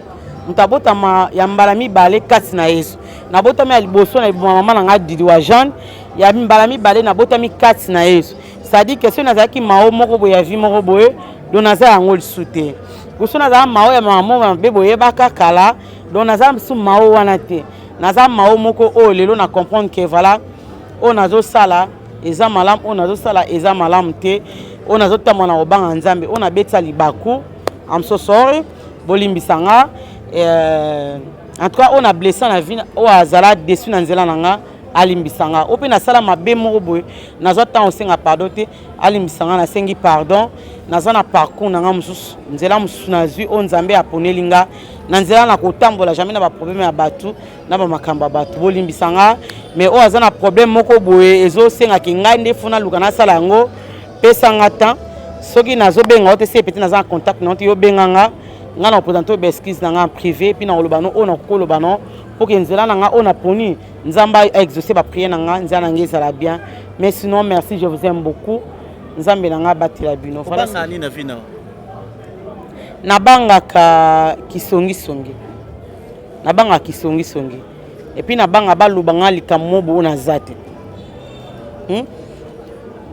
moto abotama ya mbala mibale kati na Yesu. Nabotami ya liboso na liboma mama na ngai Didi wa Jeanne, ya mbala mibale nabotami kati na Yesu. C'est-à-dire que soki nazalaki mao moko boye ya vie moko boye, donc naza yango lisusu te. Kuso nazala mao ya mama mabe boyebaka kala, donc naza lisusu mao wana te. Naza mao moko oyo lelo na comprendre que voilà, oyo nazosala eza malamu, oyo nazosala eza malamu te, oyo nazotambola na kobanga Nzambe, oyo nabetisa libaku, I'm so sorry, bolimbisa nga. En tout cas, oyo na blessa na vie, oyo azala déçu na nzela na nga, alimbisa nga. Oyo mpe nasala mabe moko boye, nazwa ntango osenga pardon te, alimbisa nga, nasengi pardon. Naza na parcours na nga mosusu, nzela mosusu nazwi oyo Nzambe aponeli nga na nzela na kotambola, jamais na baproblème ya bato, na bamakambo ya bato. Bolimbisa nga. Mais oyo aza na problème moko boye ezosengaki ngai nde funa luka nasala yango, pesa nga temps. Soki nazobenga yo te, se pete naza na contact na yo te, yobenga nga. Nga na présenter ba excuse na nga en privé puis na koloba no oyo na koloba no pour que nzela na nga oyo na poni Nzambe a exaucer ba prière na nga nzela na nga ezala bien. Mais sinon merci, je vous aime beaucoup. Nzambe na nga abatela bino. Voilà. Obanga nini na vie na yo? Nabangaka kisongisongi. Nabangaka kisongisongi. Et puis nabanga baloba nga likambo moko boye naza te.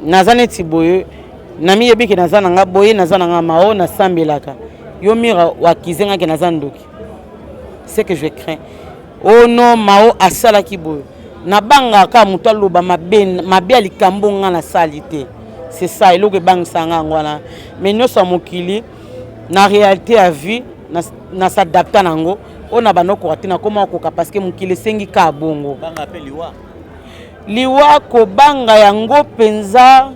Naza neti boye namiyebi ke naza na nga boye naza na nga mao nasambelaka yo mira oakize nga ke naza ndoki ce que je crains oh non mao asalaki boye nabangaka moto aloba mabe mabe ya likambo nga nasali te c'est ça eloko ebangisa nga yango wana mais nyonso ya mokili na réalité ya vie na s'adapta na yango oyo na banda okoka te nakoma okoka parce que mokili esengi kaka bongo Banga pe liwa. Liwa kobanga yango penza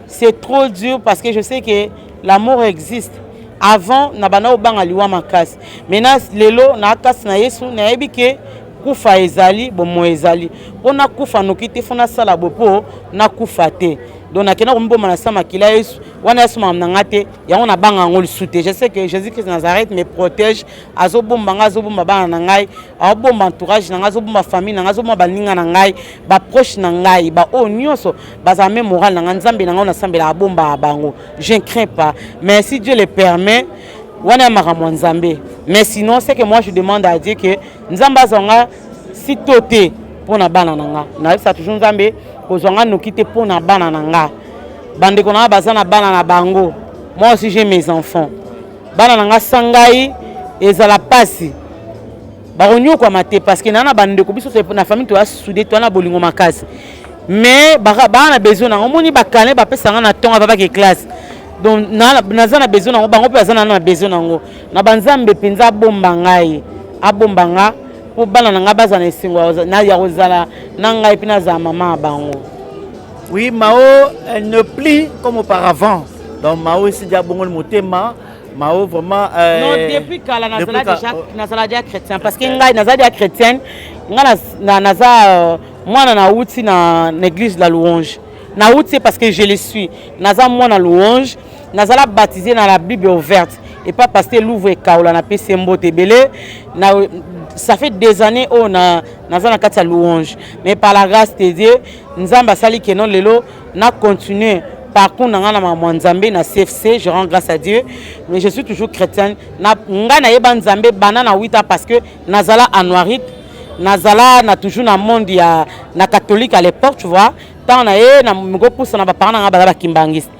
c'est trop dur parce que je sais que la mort existe. Avant na banda kobanga liwa makasi. Maintenant lelo na kasi na Yesu nayebi ke kufa ezali bomoi ezali. Mpo nakufa noki te fo nasala boye mpo nakufa te. Donc nakenda komiboma na sa makila Yesu wana Yesu makambo na nga te yango nabanga yango lisusu te. Je sais que Jésus-Christ de Nazareth me protège azobomba ngai azobomba bana na ngai aobomba entourage na ngai azobomba famille na ngai azobomba baninga na ngai baproche na ngai baoyo nyonso bazala me moral na ngai nzambe na ngai oyo nasambela abombaka bango je ne crains pas mais si dieu le permet wana ya makambo ya nzambe mais sinon ce que moi je demande à dieu que nzambe azwa nga sito te mpo na bana na nga nayebisa toujours nzambe kozwa nga noki te mpo na bana na nga bandeko na nga baza na bana na bango moi aussi j'ai mes enfants bana na nga sans ngai ezala pasi bakonyokwama te parce que naa na bandeko biso na famille toya soude toya na bolingo makasi mais baa na besoin nango omoni bakane bapesa nga na ntongo ababaki classe donc naza na besoin nango bango mpe baza na na besoin nango na banzambe mpenza abomba ngai abomba nga mpo bana na ngai bazala na esengo ya kozala na ngai mpe nazala mama ya bango Oui, Mao, elle ne plie comme auparavant. Donc Mao ici déjà bongo motema. Mao vraiment euh, Non, depuis kala nazala déjà nazala déjà chrétien parce que ngai nazala déjà chrétienne. Ngai na naza euh, mwana na uti na l'église la louange. Na uti parce que je le suis. Naza mwana louange, nazala baptisé dans la Bible ouverte et pas pasteur Louvre Kaola na pesi mbote ebele. Na ça fait des années oh na naza na kati ya louange. Mais par la grâce de Dieu Nzambe asali que non lelo na continuer parcours na nga na makambo ya Nzambe na CFC, je rends grâce à Dieu, mais je suis toujours chrétienne. Na nga nayeba Nzambe banda na 8 ans parce que nazala anuarite, nazala na toujours na monde ya na catholique à l'époque, tu vois. Tant na ye na mikopusa na ba parents na nga baza ba kimbanguiste.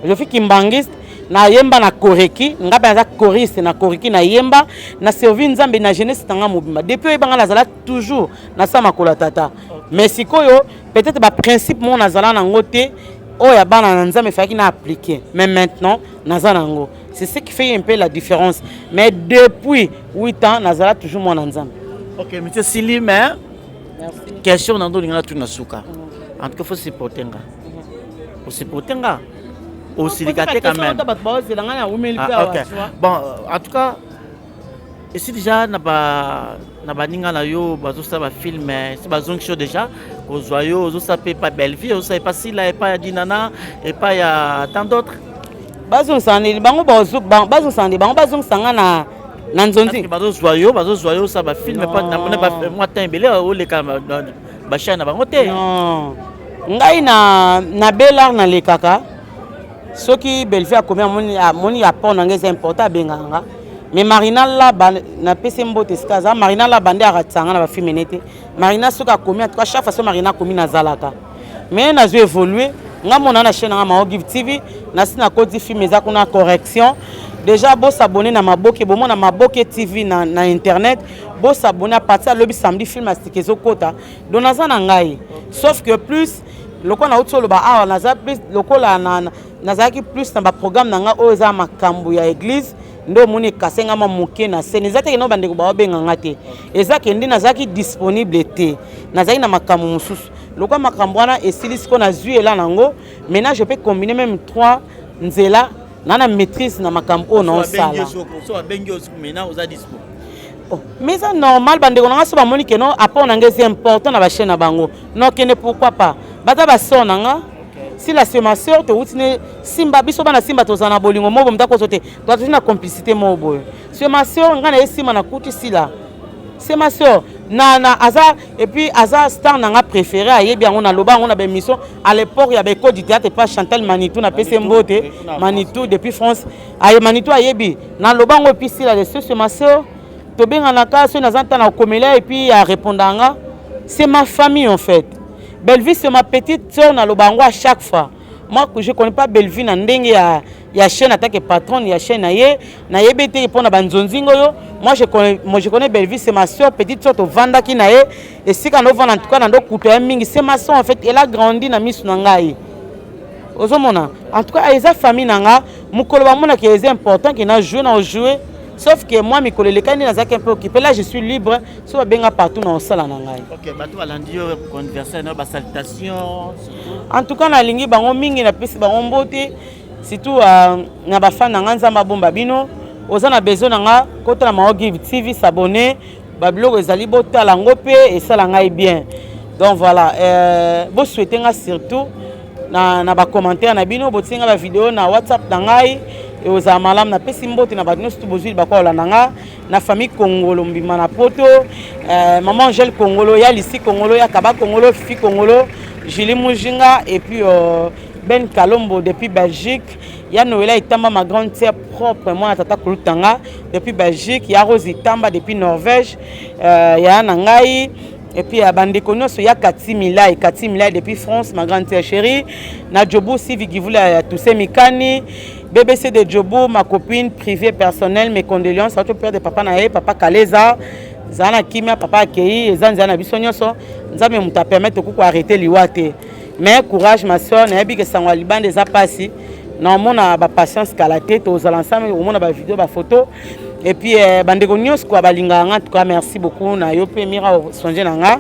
Je suis kimbanguiste nayemba na koreki nga mpe naza choriste na koreki nayemba na servi nzambe na jeunesse na nga mobimba depuis oyeba nga nazala toujours na sa makolo ya tata mais sikoyo peut-être baprincipe moko nazala nango te oyo ya bana na nzambe efalaki na appliquer mais maintenant naza nango c'est ce qui fait un peu la différence mais depuis 8 ans nazala toujours mwana nzambe. Ok monsieur Sili mais question na ndolinga natuna suka en tout cas faut supporter nga osupporte nga osilika te quand même ah, okay. bon en tout cas esi déjà na ba na baninga na yo bazosala bafilme esi bazongisi yo déjà kozwa yo ozosala mpe epa bellevie ozosala epa sila epa ya dinana epa ya tant d'autres bazongisa nini bango bazongisa nini bango bazongisa nga na na nzonzi bazozwa yo bazozwa yo osala bafilme mwa temps ebele oleka bachaine na bango te non ngai na, na belar nalekaka soki bellevue akomi amoni, amoni apport na ngai eza important abengaka nga mais marina laba napesi mbote esika aza marina laba nde aratisa nga na bafilme ne te marina soki akomi en tout cas chaque fois so marina akomi nazalaka mais nazo évolue nga mona na chaîne nanga mao give tv nasi nakoti film eza kuna correction déjà bosabone na maboke bomona maboke tv na, na internet bosabone à partir ya lobi samedi film ya sika ezokota donc naza na ngai sauf que plus lokola nauti oloba awa naza plus lokola nazalaki plus na baprogramme na ngai oyo eza makambo ya église nde omoni ekase ngai mwa moke na sene eza te kende bandeko baobenga ngai te eza kende nazalaki disponible te nazalaki na makambo mosusu lokola makambo wana esili sikoyo nazwi ela nango maintenant je peux combiner même trois nzela na na maîtrise na makambo oyo naosala oh, mais eza normal bandeko na nga so bamoni ke no apport na nga eza important na bachaîne na bango nokende pourquoi pas baza basor na nga. Sila c'est ma sœur, towuti ne Simba, biso bana Simba tozala na bolingo moko boye, moto akoso te, toza toujours na complicité moko boye. C'est ma sœur, ngai na ye Simba nakuti Sila. C'est ma sœur. Na, na, aza, et puis aza star na nga préféré, ayebi yango, naloba yango na ba émission à l'époque ya ba école du théâtre pas Chantal Manitou, na pese mbote, Manitou depuis France. Aye Manitou ayebi, naloba yango et puis Sila, c'est ma sœur. Tobenganaka soki naza ntan na kokomela et puis arépondaka nga. C'est ma famille en fait. Bellevue c'est ma petite sœur, naloba yango à chaque fois. Moi je connais pas Bellevue na ndenge ya chaîne attaque patronne ya chaîne na ye, nayebi te mpona banzonzingo oyo. Moi je connais Bellevue, c'est ma sœur, petite sœur, tovandaki na ye esika novanda, en tout cas na ndokuta ya mingi. C'est ma sœur en fait, elle a grandi na miso na ngai, ozomona. En tout cas eza famille na nga. Mokolo bamonaki eza important ke na joue na ojoue, sauf que moi mikolo elekani nde nazalaki un peu occupé. Là je suis libre, so babenga partout na osala na ngai. Ok, bato balandi yo, anniversaire na basalutation. En tout cas nalingi bango mingi, napesi bango mbote, surtout na bafan na nga. Nzambe abomba bino. Oza na besoin na nga, kota na Mao Give TV, s'abonner, babiloko ezali, botala yango mpe esala ngai bien. Donc voilà, bosouhaite nga surtout na bacommentaire na bino, botie nga bavideo na WhatsApp na ngai, ozala malamu. Napesi mbote na bato nyonso tu bozwi bakolanda nga, na famille Kongolo mbima na poto, maman Angèle Kongolo, ya Lisi Kongolo, ya Kaba Kongolo, Fifi Kongolo, Julie Mujinga et puis Ben Kalombo depuis Belgique, ya Noela Itamba, ma grande sœur propre, mwana tata Kulutanga depuis Belgique, ya Rose Itamba depuis Norvège, ya na ngai, et puis ya bandeko nyonso, ya Kati Milai, Kati Milai depuis France, ma grande sœur chérie, na Jobu Sivi Givula, ya Toussaint Mikani, BBC de Jobu, ma copine privée personnelle, mes condoléances à tout père de papa na ye, papa Kaleza. Zala na kimia, papa akei, eza nzela na biso nyonso. Nzambe moto apermettre okuko arrêter liwa te, mais courage ma soeur, nayebi ke sango ya libanda eza mpasi. Na omona bapatience kala te, tozala ensemble, omona bavideo, bafoto et puis bandeko nyonso kwa balingaka nga. En tout cas merci beaucoup na yo mpe Mira osonge na nga.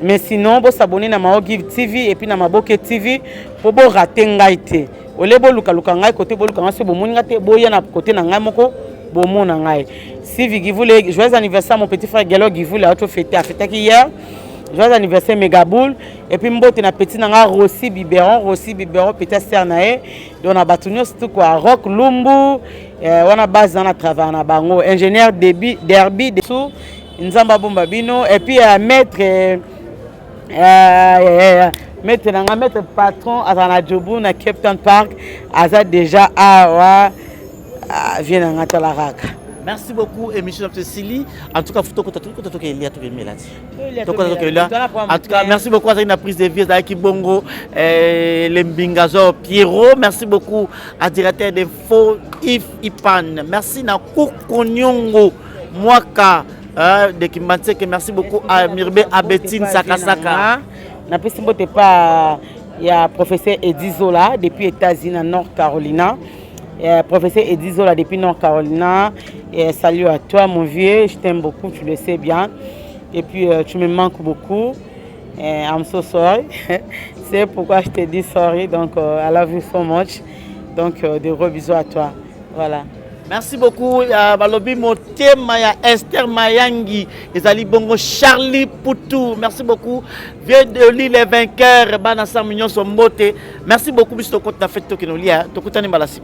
Mais sinon bosabone na Mao Give TV et puis na Maboke TV mpo borate ngai te. Ole bolukaluka ngai kote boluka ngai, soki bomoni ngai te, boya na kote na ngai moko, bomona ngai. Sivi Givule, joyeux anniversaire mon petit frère Gelo Givule, auto fêté, afetaki hier. Joyeux anniversaire Megaboul. Et puis mbote na petit na nga Rossi Biberon, Rossi Biberon, petit sœur na ye. Donc na bato nyonso tout quoi, Rock Lumbu, wana base na travail na bango. Ingénieur Debi Derby dessous Nzamba bomba bino et puis maître maître na nga, maître patron aza na Jobu na Cape Town Park, aza déjà awa, vie na nga tala kaka. Merci beaucoup, émission na Sili. En tout cas, photo kota kota toke elia toke melati. Tokota toke elia. En tout cas, merci beaucoup à la prise de vie ezalaki bongo le Mbingazo Pierrot. Merci beaucoup à directeur d'info Yves Ipan. Merci na Kukonyongo Mwaka de Kimbanseke. Merci beaucoup à Mirbe Abetine Sakasaka. Napesi mbote pa ya professeur Edi Zola depuis États-Unis na North Carolina. Professeur Edi Zola depuis North Carolina. Et salut à toi mon vieux, je t'aime beaucoup, tu le sais bien. Et puis tu me manques beaucoup. I'm so sorry. C'est pourquoi je te dis sorry. Donc I love you so much. Donc de gros bisous à toi. Voilà. Merci beaucoup balobi motema ya Esther Mayangi ezali bongo Charlie Poutou. Merci beaucoup vieux de l'île les vainqueurs, bana sam nyonso mbote. Merci beaucoup, biso tokota na fête, tokende olia, tokutani mbala.